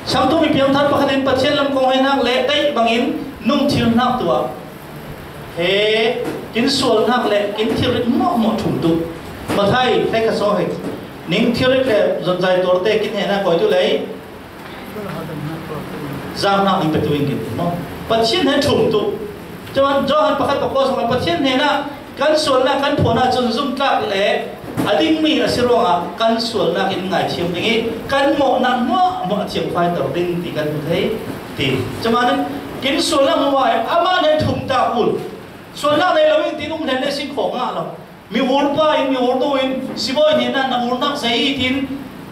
Sang tu mi piang thar pakhat in Pathian lam kong hoi nak le dai bangin nung thil nak tu a. He, kin sual nak le kin thil rit mo mo thum tu. Mathai, he ka so he. Ning thil rit le zon zai tor te kin he na koi tu le. Zang nak ning pe tu in kin mo. Pathian he thum tu. Johan, Johan pakhat pakua song Pathian he na Kan sualnak kan phuahna cun zumtlak le a dingmi a si ruangah kan sualnak in ngaithiam ding i kan mawhnak hmuahhmuah a thiamfaiter ding ti kan hmu thei ti. Cumanin kin sualnak hmuahhmuah in amah nih thum ta kul. Sualnak nei lo in tin um hlen le sin khawh ngah lo. Mi ur pa in, mi ur nu in sibawi hnenah na urnak zei i tin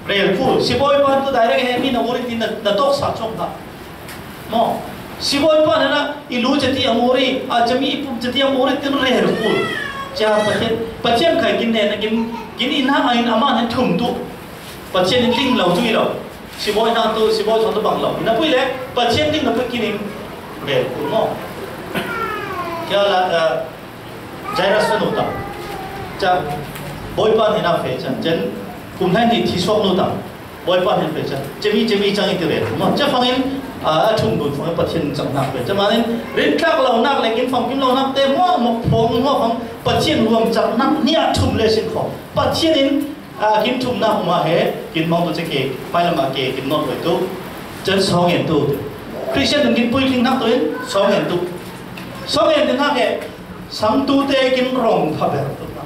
rel kul. Sibawi pa tu direct he mi na ur in tin na, na tawksak chuak hna. Maw? Sibawi pa hnenah i lu cati a ur i, a cami i pum cati a ur i tin rel kul. Cia Pathian, Pathian khai kin hnenah kin, kin i hna in amah hnenah thum tu. Pathian in ding lo tu i lo. Sibawi hna tu, sibawi thawn tu bang lo. Na pui le, Pathian ding na pui kin in rel kul maw? Cia la, eh, Jairus fanu tam. Ca, Bawipa hnenah feh can. Can, kum hlei hnih thi suak nu tam. Bawipa hnen feh can. Cemi, cemi cang i ti ve. Maw, ca fangin, a, a thum dun fangin Pathian caknak ve. Ca manin, rintlak lonak le kin famkim lonak te maw, maw phawng, maw fang Pathian huam caknak nih a thum le sin kho. Pathian in, a, kin thumnak hmah he, kin mong tu ca ke, hmailam ah ke, kin nawt ve tu. Can sawng en tu. Christian in kin puitling nak tu in, sawng en tu. Sawng en tu nak he, Sangtu te kin rong pha ber tu hna.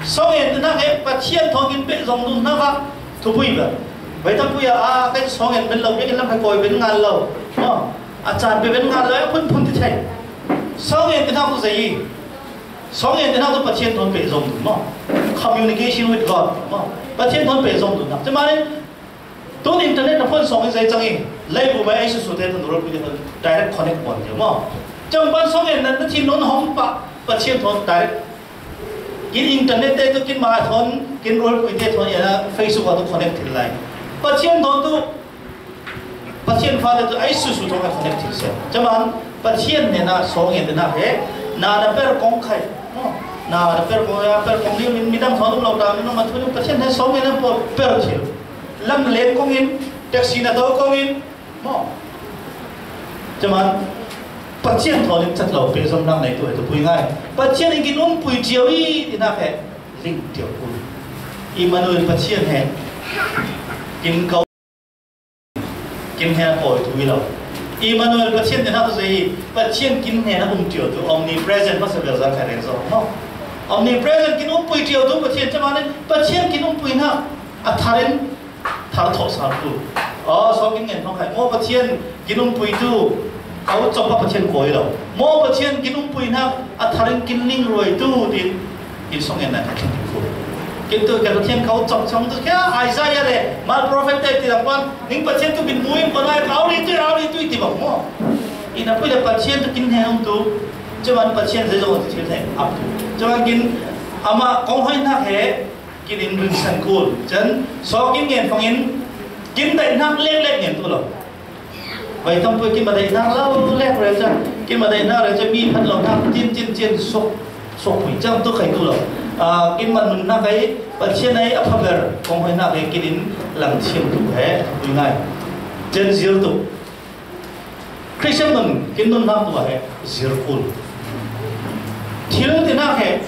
Sawng en tu hna he Pathian thawn kin peh zong tu hna kha thupui ber. Vai tapui a, a, kan sawng en ben lo, biakinn lam kha kawi ben ngal lo. Maw? A caan peh ben ngal lo, a phunphun ti thei. Sawng en tu hna tu zei i. Sawng en tu hna tu Pathian thawn peh zong tu maw. Communication with God. Maw? Pathian thawn peh zong tu hna. Cuma le Tun internet na phone sawng in zei cang i, leibu mai ai susu te tun rol pui te tun direct connect pon te maw. Cang pan sawng in na, na thin nun hom pa, Pathian thawn direct. Kin internet te tu kin ma thawn, kin rol pui te thawn ya Facebook a tu connect thil lai. Pathian thawn tu, Pathian fa te tu ai susu thawn a connect thil se. Caman, Pathian ne na sawng in na he, na na per kong khai. Maw. Na na per kong ya, per kong ni min midang thawn um lo ta, min nong ma thu ni Pathian he sawng in na po per thil. Lam len kong in, taxi na to kong in, maw. Caman, Pathian thawn in cat lo, pehzomhnak nei tu he tu pui ngai. Pathian in kin um pui cio i, tinak he, ling cio pui. Immanuel Pathian he, kin ko, kin he kawi tu i lo. Emmanuel, Pathian deihna tawh zei hi. Pathian kin hnenah um ṭialtu, omnipresent, hmasa bel zan khai reng zo maw? Omnipresent, kin umpui ṭialtu Pathian, camanin Pathian kin umpuina a tharin thar thawhsaltu. Aw, Saw Kin Ngen hmang khai. Maw Pathian kin umpuitu, ka ut cawpa Pathian kawi lo. Maw Pathian kin umpuina a tharin kin lingruaitu, tiin kin sawng ngen nai kha thleng ding khu. Kin tu, ka Pathian ka ut cawk cawk tu khia, Isaiah le mal prophet te ti lam pan, ning Pathian tu kin mu in kona, ka au ri tui, au ri tui ti bang maw? Ina pui le Pathian tu kin hne hong tu, cuman Pathian zei zong ti thil hne ap tu. Cuman kin ama kong hoi nak he, kin in rinsan kul. Cun Saw Kin Ngen fangin kin daih nak lek lek ngen tu lo. Vai tam pui kin ma daih nak lo lek rel cun, kin ma daih nak rel cun mi phat lo nak cin cin cin suk, suk pui cang tu khai tu lo. Ah, kin man nun nak ai, Pathian ai a phaber kong hoi nak ai kin in lang thiam tu he, pui ngai. Cun zir tu. Christian nun, kin nun nak tu he, zir kul. Thil ti nak he,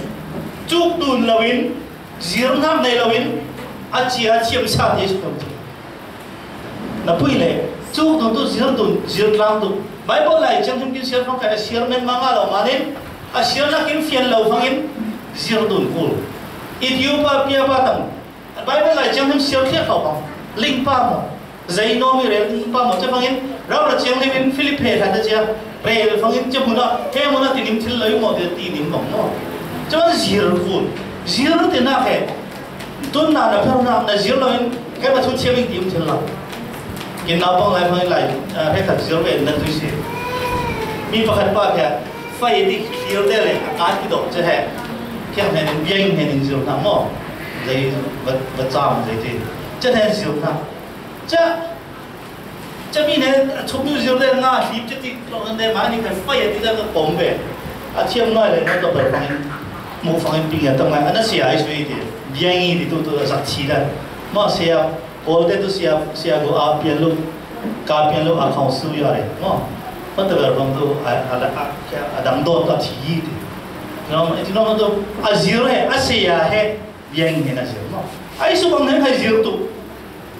cuk dun lo in, zir nak nei lo in, a cia thiam sa te su tu. Na pui le, cuk dun tu, zir dun, zir tlang tu. Bible lai ciang him kin siar fang kai, a siar men ma nga lo manin, a siar nak kin fian lo fangin, zir dun kul. Ethiopia pa tang, Bible lai ciang him siar thiak lo bang, ling pa maw, zei nawm i rel ling pa maw, ca fangin, rau ra ciang ling in Philip he hlat a cia, rel fangin, ca mun ah, he mun ah ti nim thil lo i maw, ti nim bang maw. Ca fangin zir kul, zir ti nak he, Tun na na phel na, na zir lo in, keimah thu thiam in ti um thil lo. Kin naupang lai hmang lai, ah, hrekkhat zir ve na tui si. Mi pakhat pa khia, fai ti thlir de le, a ti dawh, ca he. Thiang hnen in, biang hnen in zir hna maw? Zei, va, va cam zei ti. Ca hnen zir hna. Ca Cami nen a chukmi zir le nga hlip citi lo nan de mah ni kha fai a ti dan ka pom ve. A thiam ngai le na to ber fangin, mu fangin ping a tam ngai. A na sia ai sui ti. Biang i ti tu tu a zak thi dan. Ma sia, Paul te tu sia, sia go a pian lu, ka pian lu a khong su ya le. Ma, ma ta ber fang tu a, a, a, a dang don ta thi ti. No, ti no tu a zir he, a sia he. Biang hi na zir maw? Ai su bang heng hai zir tu.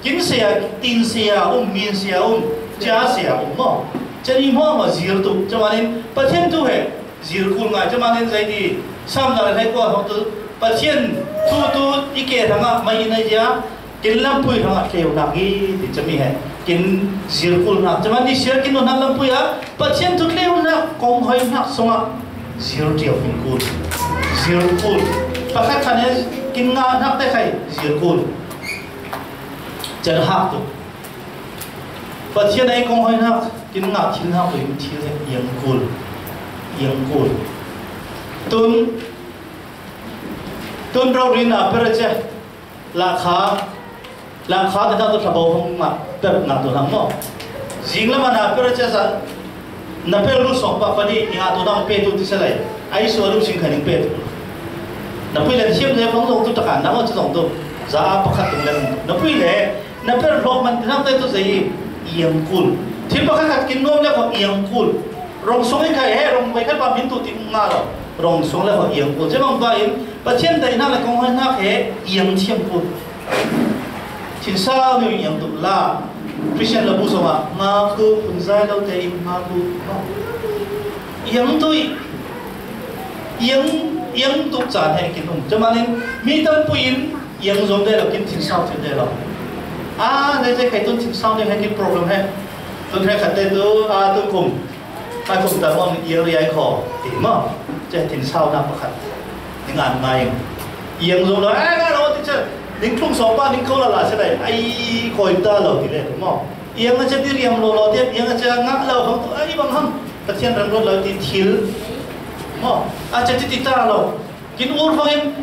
Kin saya, tin saya um, min saya um, cia saya um maw? Cani maw maw zir tu. Camanin Pathian tu he zir kul ngai. Camanin zei ti. Sam na le hai kua hong tu. Pathian tu tu i ke thanga mai na ya. Kin lampui thanga tleu nak i ti cami he. Kin zir kul nak. Camanin siar kin nu nak lampui a. Pathian tu tleu nak kong hoi nak sunga. Zir ṭiau in kul. Zir kul. Pakhat khan he kin ngah hnak te khai zir kul. Can hak tu. Pathian ei kong hoi hnak kin ngah thil hnak tu in thil he iang kul. Iang kul. Tun, tun rori na per a cia. Lakha, lakha te tu thlabo hong ngah, pek ngah tu hnang maw? Zing lam a na per cia sa, na per lu sawng pa pali i ngah tu hnang pe tu ti sa lai. Ai sual lu sing kha ning pe tu. Na pui le thiam le hong zong tu taka na maw ci zong tu. Za a pakhat tung le na pui le, na per hlawk man ti hnang te tu zei i iang kul. Thil pakhat khat kin nuam le ko iang kul. Rong sung in khai he, rong bai khat pa min tu ti ngah lo. Rong sung le ko iang kul. Cemang pa in, Pathian daihnak le kong hoihnak he iang thiam kul. Thinsau nih iang tuk la. Christian labu sawng ah, nga ku phun zai lo te in nga ku. Iang tu i, iang, iang tuk caan he kin um. Camanin, mi tampui in, iang zuam te lo, kin thinsau thil te lo. Ah, ne te khai tun thinsau nih he kin problem he. Tun he khat te tu, ah, tu kum. Ai kum ta mawng iang riai khaw ti maw? Ceh thinsau nak pakhat. Ning an ngai. Iang zong lo, ai ngai lo ti ceh. Ning tlung sawng pa ning kho la la ceh lai. Ai khawi ta lo ti le maw? Iang a ceh ti riam lo lo ti, iang a ceh ngah lo hang tu, ai bang hang. Pathian ram lo lo ti thil. Maw? A ceh ti ti ta lo. Kin ur fangin,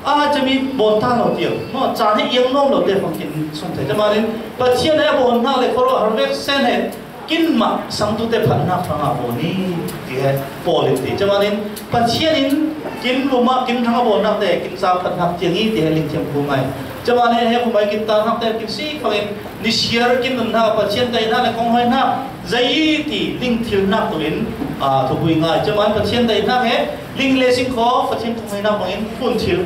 a ceh mi bawn ta lo ti. Maw? Caan he iang nuam lo te fang kin sung thei. Camanin, Pathian he bawn hna le khuaruah har vek sen he. Kin mah sangtute phatnak hrangah bawn i ti he Paul in ti. Camanin Pathian in kin lum ah kin hrang a bawnnak te kin ca phatnak tiang i ti he lingthiam kul ngai. Camanin he kumai kin tarnak te kin si fangin ni siar kin nunnak Pathian daihnak le kong hoihnak zei i ti lingthilnak tu in, aa, thupui ngai. Camanin Pathian daihnak he ling le sing khaw Pathian kong hoihnak bangin phun thil.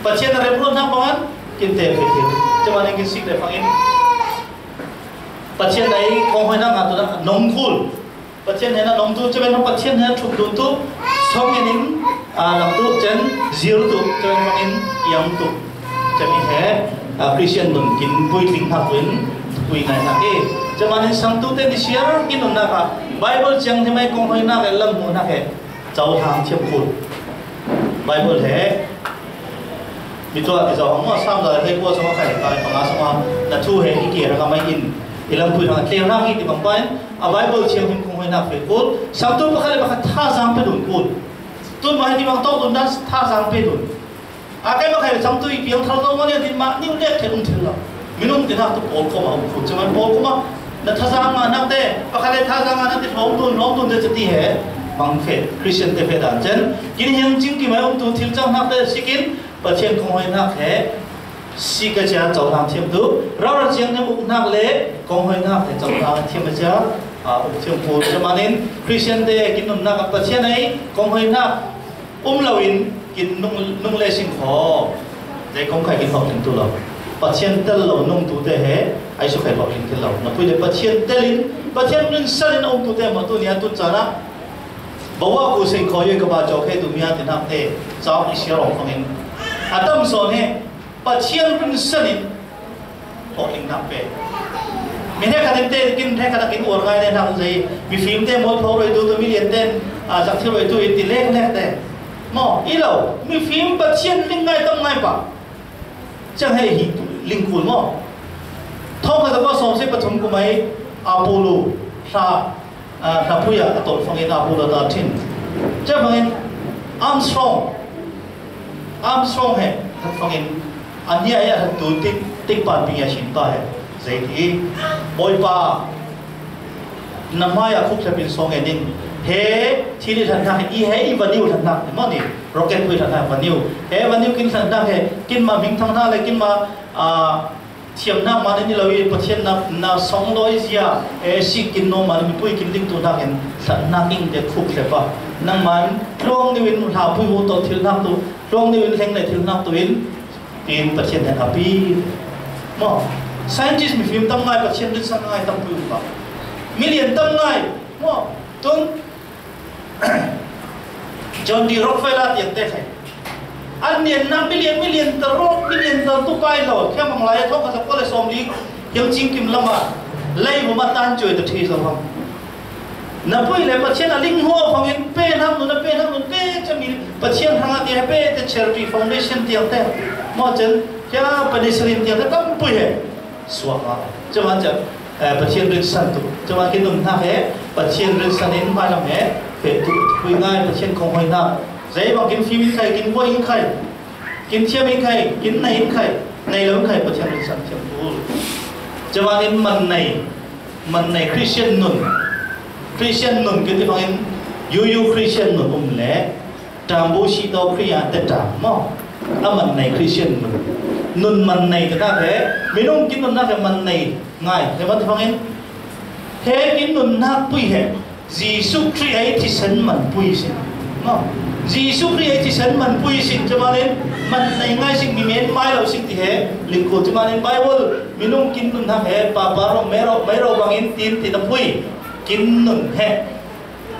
Pathian a remruatnak bangin kin te thil. Camanin kin sik le fangin Pathian ei kong hoihnak nga tu nak Nong kul. Pathian hena nong tu, cem en Pathian hena thuk tu tu, song en in, a, lang tu cen, zir tu, cem en in, yang tu. Cem i he, a, Christian nun kin pui tling hak tu in, pui ngai hak e. Cem en in sang tu te ni siar kin nun na ka. Bible ciang ni mai kong hoi na ke, lam mu na ke. Cau hang thiam kul. Bible he, mi tua ki zau hong ma sam la he kua sama kai kai panga sama na thu he i ki ra ka mai in. I lam pui hang tleng hang i ti bang pain. A Bible ciang him kong hoi nak fe kul. Sam tu pakhat le pakhat tha zang pe dun kul. Tun mai ti bang tau dun dan tha zang pe dun. A kai ma kai sam tu i piang thar lo ma ne din ma niu le ke um thil lo. Minung ti nak tu pol ko ma um kul. Cuma pol ko ma na tha zang ma nak te. Pakhat le tha zang ma nak te hong dun hong dun te ti he. Bang fe Christian te fe dan cen. Kin hiang cing ki mai um tu thil chang nak te sikin. Pathian kong hoi nak he, si ka cia cau hang thiam tu, rau ra ciang ne muk nak le, kong hoi nak he cau hang thiam a cia, a, uk thiam pu. Cem en in, Christian te kin nun nak a Pathian ei, kong hoi nak, um lo in, kin nung, nung le sing kho. Te kong kai kin hok kin tu lo. Pathian tel lo nung tu te he, ai su kai hok kin tu lo. Na pui le Pathian tel in, Pathian rin san in um tu te ma tu ni a tu ca na. Bawa ku sing kho ye ka ba cau khe tu mi a te nak te, cau i sia rong fang in. A tam so ne, Pathian rin san in, hok ling nak pe. Mi he khat in te, kin he khat in uar ngai ne nak zei, mi fim te mol pho roi tu tu mi lian ten, a, zak thil roi tu in ti lek lek te. Mo, i lo, mi fim Pathian ling ngai tam ngai pa. Ciang he hi ling kul mo. Thong khat a ko som se pathum ku mai, Apollo, hla, a, hla pui a, a tol fang in Apollo ta thin. Ciang fang in Armstrong, Armstrong he, fang in, an hi a ya tu tik, tik pan ping ya shin pa he. Zei ti, boi pa, na mai a khuk thapin song en in. He, thil i hlan hnak, i he i vaniu hlan hnak, mo ni, rocket pui hlan hnak vaniu. He vaniu kin hlan hnak he, kin ma ming thang hnak le, kin ma, a, thiam hnak man in i lo i, Pathian na, na song dawi zia, e, si kin no man, mi pui kin ling tu hnak in, hlan hnak ing te khuk thlepa. Nang man, tluang niu in hla pui hu to thil hnak tu, tluang niu in hleng le thil hnak tu in, tin Pathian hen a pi. Mo, scientist mi fim tam ngai, Pathian rin san ngai tam pui um pa. Million tam ngai, mo, tun, John D. Rockefeller tiang te khai. An nian na million, million ta ro, million ta tu kai lo. Kia mang lai thok ka sa ko le som li, yang ching kim lama. Lai bu ma tan choi ta thi sa bang. Na pui le Pathian a ling ho fang in pe nam nu na pe nam nu pe cha mi Pathian hang a ti he pe te charity foundation tiang te. Mo chen kia penicillin tiang te tam pui he. Suak a. Cuma cha, eh, Pathian rin san tu. Cuma kin nun hnak he, Pathian rin san in mai lam he, pe tu, pui ngai Pathian kong hoi hnak. Zei bang kin fim in khai, kin buai in khai. Kin thiam in khai, kin nei in khai. Nei lo in khai Pathian rin san thiam tu. Cuma in man nei, man nei Christian nun. Christian nun kin ti bang in, yu yu Christian nun um le. Ṭam bu si to Khrih a te ṭam maw? A man nei Christian nun. Nun man nei te nak he, minung kin nun nak he man nei ngai. Te man te fangin, he kin nun nak pui he. Jesu Khrih ei thisen man pui sin. Maw? Jesu Khrih ei thisen man pui sin. Te man in man nei ngai sin mi men mai lo sin ti he. Lingkul te man in Bible. Minung kin nun nak he. Papa ro, mero, mero bangin tin ti na pui. Kin nun he.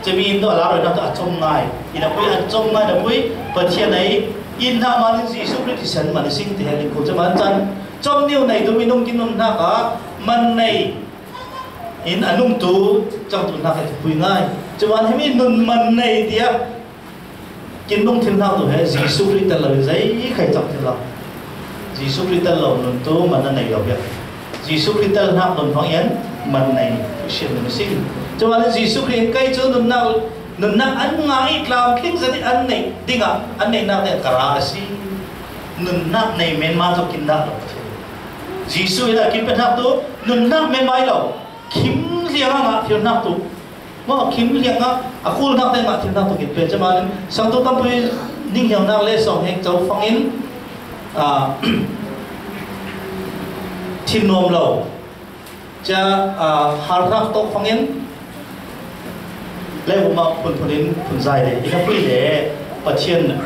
Cumi in tu a la roi nak tu a com ngai. Ina pui a com ngai na pui, Pathian ei, in hna man in Jesu Khrih thisen man i sing ti he ling ko caman can. Com niu nei tu minung kin nun hna ka man nei. In a nung tu cang tu hna ka pui ngai. Caman hemi nun man nei tia. Kin nung thil hna tu he Jesu Khrih tel lo in zei khai cang thil lo. Jesu Khrih tel lo nun tu man na nei lo bia. Jesu Khrih tel hnak nun hmang in man nei Christian nun a si. Cuba le Jesu Khrih in kei cu nunnak, nunnak an ngah i tlamtling zat i an neih dingah an neihnak ding ka ra a si. Nunnak nei menma cu kin dah lo. Jesu in a kin pe hnak tu nunnak menma i lo. Khim liang ah ngah thil hnak tu. Maw khim liang ah a kul hnak te ngah thil hnak tu kin pe. Cuba le sang tu tampi ning hiau nak le sawng heng co fang in, ah, thin nuam lo. Ca, aa, har hrak tawk fangin, le uma phunphun in phun zai le, ina pui le, Pathian,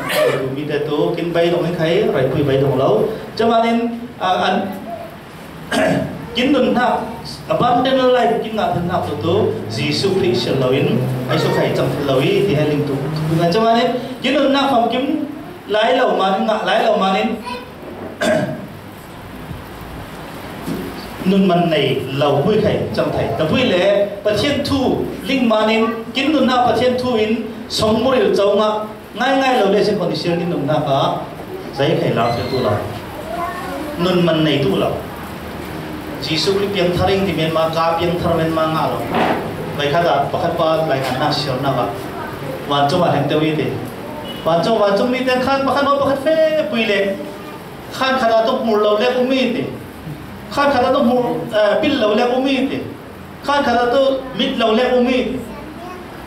mi te tu, kin bai dong in khai, rai pui bai dong lo. Ca manin, aa, an, Kin nunnak, abundant life kin ngah theihnak tu tu Jesuh Khrih siar loin ai suk hai cang thei lo i ti hai ling tu. Ngai camanin kin nunnak famkim lai lo manin, ngah lai lo manin nun man nei lo pui khai cang thei. Tabui le Pathian thu ling manin kin nunnak Pathian thu in song muril co ngah ngaingai lo le si kho ni siar kin nunnak ah zei khai lau thei tu lo. Nun man nei tu lo. Jesuh Khrih piang thar ing ti men ma ka piang thar men ma ngah lo. Lai khat ah pakhat pa lai khat na siar na ba. Wan cung a heng teu i te. Wan cung, wan cung mi ten khan pakhat no pakhat fe pui le. Khan khat a tu hmur lo le um i te. Khan khat a tu hmur, eh, pil lo le um i te. Khan khat a tu mit lo le um i te.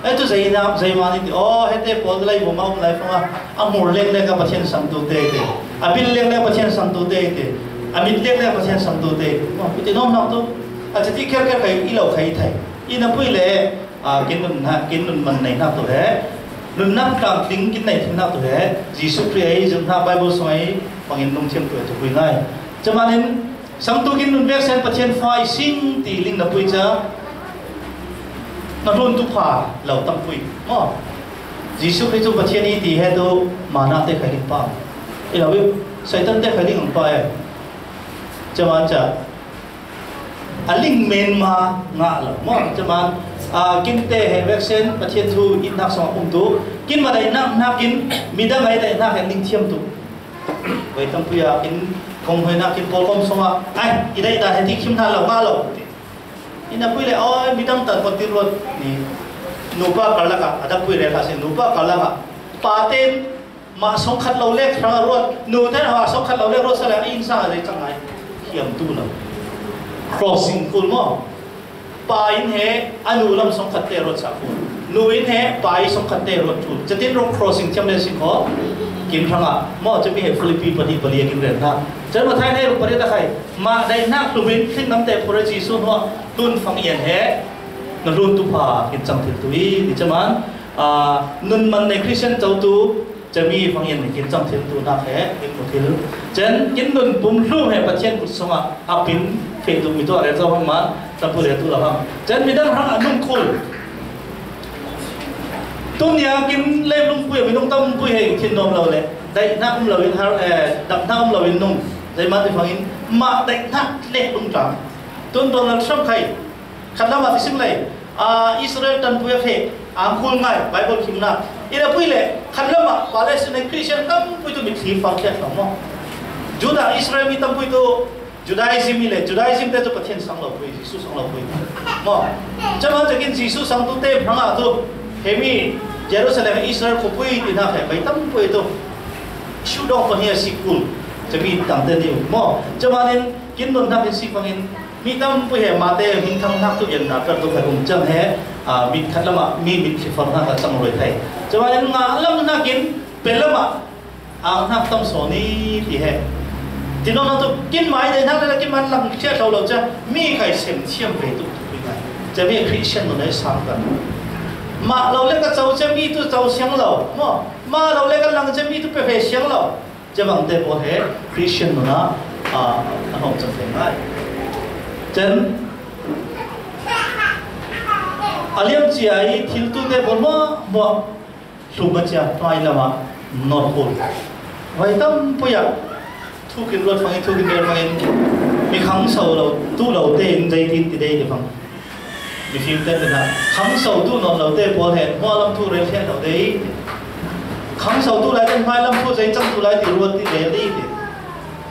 Ai tu zei na, zei ma ni ti. Oh, hete pawl lai bu ma um lai fanga. A hmur lek lek a Pathian sang tu te te. A pil lek lek a Pathian sang tu te te. A mit lek lek a Pathian sang tu te. Oh, ti nom nak tu. A ti kher kher khai i lo khai thai. I na pui le. A, kin nun na, kin nun man nei nak tu he. Nun nak tang ting kin nei thim nak tu he. Jesuh Khrih ai zung na Bible sung ai pangin nung thiam tu he tu pui ngai. Camanin sang tu kin nun vek sen Pathian fa i sing ti ling na pui ca. Na run tu pha lo tam pui. Mo. Jesuh Khrih tu Pathian i ti he tu mana te khai ling pa. I lo i Satan te khai ling ang pa e. Caman ca. A ling men ma ngah lo. Mo, caman, a, kin te he vek sen Pathian thu i nak song um tu. Kin ma dai nak nak in midang ai dai nak he ling thiam tu. Vai tam pui a kin kong hoi nak kin pawl kom song a. Ai, i dai da he ti khim na lo ngah lo. I na pui le, oi, midang tan ko ti ruat ni. Nupa kar lak a, a da pui re kha sen nupa kar lak a. Pa ten ma song khat lo lek hrang a ruat, nu ten ma song khat lo lek ruat sa le, a inn sang a zei cang ngai. Hiam tu lo. Crossing kul mo. Pa in he, a nu lam song khat te ruat sa kul. Nu in he, pa i song khat te ruat tu. Catin rong crossing thiam le si kho. Kin hrang a. Mo, cami he Philippi pani pali a kin ren na. Can ma thai ne rong pali ta khai. Ma dai nak tu bin, thin nam te pura Jesuh hua. Tun fang ian he. Na run tu pha, kin cang thil tu i, ti caman. A, nun man nei Christian co tu, cami fang ian kin cang thil tu nak he, kin mu thil. Cen, kin nun pum hlu he Pathian kut song a, a pin, fe tu mi tu a re zo hang man, ta pu re tu la hang. Cen, mi dang hang a nung kul. Tun ya kin lem lung pui, mi nung tam pui he, kin nom lo le. Dai nak um lo in har, eh, dam nak um lo in nung. Dai ma ti fang in, ma dai nak le lung tang. Tun Donald Trump khai. Khat lam a ti sim lai, a, Israel tanpui a khe, ang khul ngai, Bible khim na. I na pui le, khat lam a, Palestine Christian tanpui tu mi thli fang khe fang mo. Judah, Israel mi tanpui tu, Judaism mi le, Judaism te tu Pathian sang lo pui, Jesuh sang lo pui. Mo, caman cakin Jesuh sang tu te prang a tu, he mi, Jerusalem, Israel ko pui ti na khe, bai tanpui tu. Shu dong pahia sikul, cami tang te ni mo. Caman in, kin nun nak in si fang in, Mi tam pui he mate min thang hnak tu yan na per tu khai um cang he, a, mit khat lama mi mit khi far hnak a cang roi thai. Cuma in nga lam hnak in pe lama ang hnak tam so ni ti he. Ti no na tu kin mai dai hnak le kin man lang khia thau lo ca mi khai sem thiam ve tu tu pui ngai. Ca mi Christian no nai sang kan. Ma lo le ka cau ca mi tu cau siang lo. Mo, ma lo le ka lang ca mi tu pe ve siang lo. Cemang te pawh he Christian nunah, ah, a hnawm cang thei ngai. Cen, a liam cia i thil tu te pawh hmuahhmuah hlum a cia hmai lamah nawt kul. Vai tam pui ah thu kin ruat fangin, thu kin rel fangin mi khangso lo, tu lo te in zeitin ti dei ti fang. Mifim te tina, khangso tu nawn lo te pawl he, hmualam thu rel thian lo dei. Khangso tu lai ten hmailam thu zei cang tu lai ti ruat ti rel dei ti.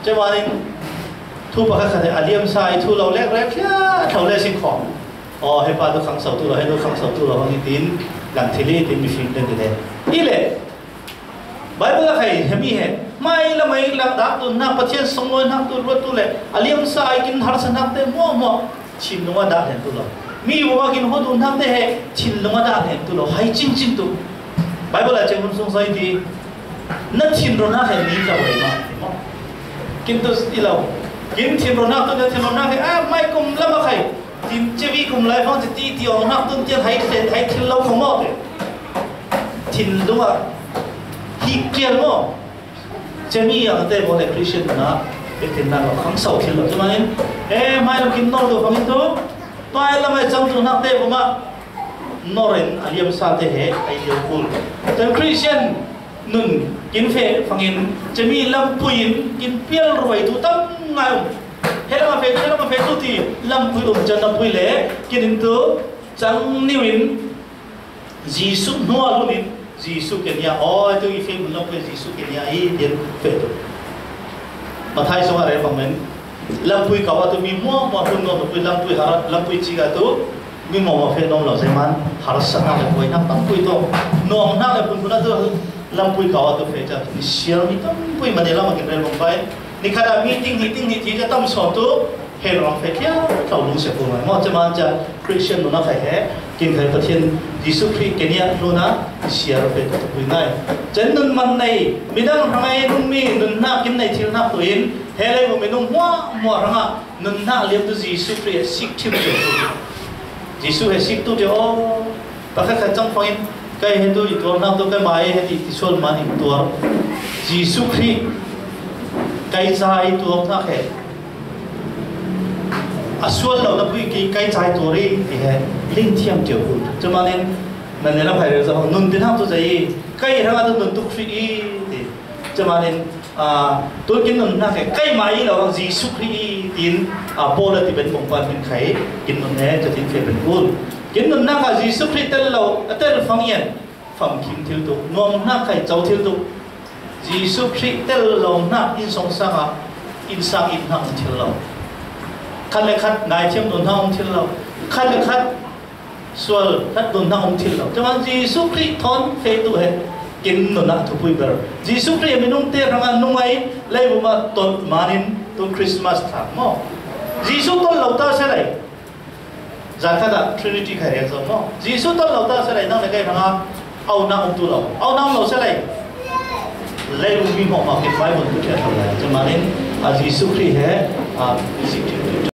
Cemanin, thu pakhat khat he, a liamsa i thu lo lek rel thian lo le sin khawm. Aw, he pa tu khangso tu lo, he tu khangso tu lo, hong i tin, lang thil i tin mifim te tina. I le, Bible a khai hemi he, mai la mai la dak tu na Pathian song lo nak tu ruat tu le, a liamsa ai kin harsa nak te mo mo, chin lunga dak hen tu lo. Mi bu ma kin ho tu nak te he, chin lunga dak hen tu lo. Hai chin chin tu. Bible a chem hun sung sai ti, na chin ro na he ni ka wai ma. Kin tu i lo. Kin chin ro nak tu na chin ro nak he, a mai kum lama khai. Tin chevi kum lai fang ti ti ong nak tu tian hai thil, hai thil lo khong mo te. Chin lunga. Hi kial mo. Cemi ang te bo le Christian na. Tin nan lo khang sau thil lo. Cumanin, eh, mai lo kin nor do khang in tu, pai la mai chang tu nak te buma, nor in a liam sa te he, ai liam kul. Ten Christian nun kin fe fangin, cemi lampui in kin pial ruai tu tam ngai um. He lama fe, he lama fe tu ti lampui um chan lampui le, kin in tu, chang niu in, Jesu hnua lunin, Jesu kenia, oi, tu i fe mun lampui Jesu kenia i dian fe tu. Mathai song a re bang men, lampui kawa tu mi mua mua hun nom lampui, lampui harat, lampui chiga tu, mi mua mua fe nom lo zeman, harsa na le pui na lampui to, nom na le pun pun na tu, lampui kawa tu fe cha, ni sial mi lampui ma de lama kin re bang pai, ni kada meeting, meeting, ni ti cha tam so tu, He ruang fe kia, tau lung se pun mai. Mo, cema cha Christian nuna khai he, kin khai Pathian Jesu Christ kenia nuna, sia ro fe tu pui nai. Chen nun man nei, midang hangai nun mi, nun na kin nei thil na tu in, he lei mo mi nung mua, mua ranga, nun na liam tu Jesu Christ sik thim tu. Jesu he sik tu te o, ta khai khai chang fangin, kai he tu i tuar na tu kai mai he ti, ti sual man i tuar. Jesu Christ, kai cha i tuar na he. A sual lo na pui ki kai chai tuar i, ti he, ling thiam tiu hu. Cumanin, nan ne na phai re za ho, nun tin hang tu za i, kai ranga tu nun tu Christ i, ti. Cumanin, a, tu kin nun na ke, kai mai lo, Jesu Christ i, tin, a, Paul a ti ben bong pan min khai, kin nun ne, cha tin fe ben kul. Kin nun na ka Jesu Christ tel lo, a tel fang yen, fam kim thil tu, nuam na kai chau thil tu. Jesu Christ tel lo na in song sang a, in sang in hang thil lo. Khat le khat ngai thiam nun hang thil lo. Khat le khat sual, khat nun hang thil lo. Cuman Jesu Christ thon fe tu he, kin nun na thupui ber. Jesu Christ minung te ranga nungai, lei bu ma ton manin tu Christmas tha mo. Jesu ton lo ta se lei. Zan khat ah Trinity khai riak zo mo. Jesu ton lo ta se lei nang le kai hanga au na um tu lo. Au na um lo se lei. Lei lu mi mo ma ke Bible tu ke thau lei. Cumanin a Jesu Christ he a Jesu Christ.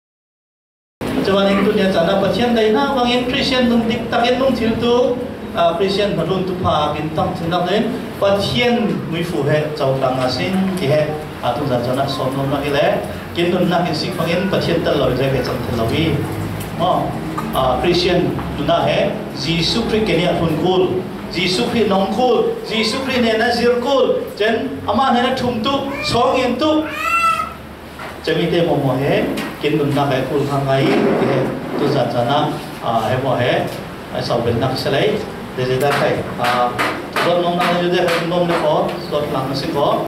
Cumanin tu nia chana Pathian dai na bangin Christian nun dik takin nung thil tu, a, Christian nun tu pha kin tam thil nak den Pathian mui fu he chau tang a sin ki he. A tu zan zan a som nom nak i le, kin nun nak in sik fangin Pathian tel lo i zai ke chang tel lo i. Mo, a, Christian nun a he, Jesu Christ kenia hun kul, Jesu Christ nong kul, Jesu Christ ne na zir kul, chen ama ne na thum tu, song in tu. Chemi te mo mo he, kin nun nak ai kul hang ai, ke he, tu zan zan a, a, he mo he, ai sau ben nak selai, de de da kai, a, zon nom nak ju de, nom ne ko, zon nak se ko,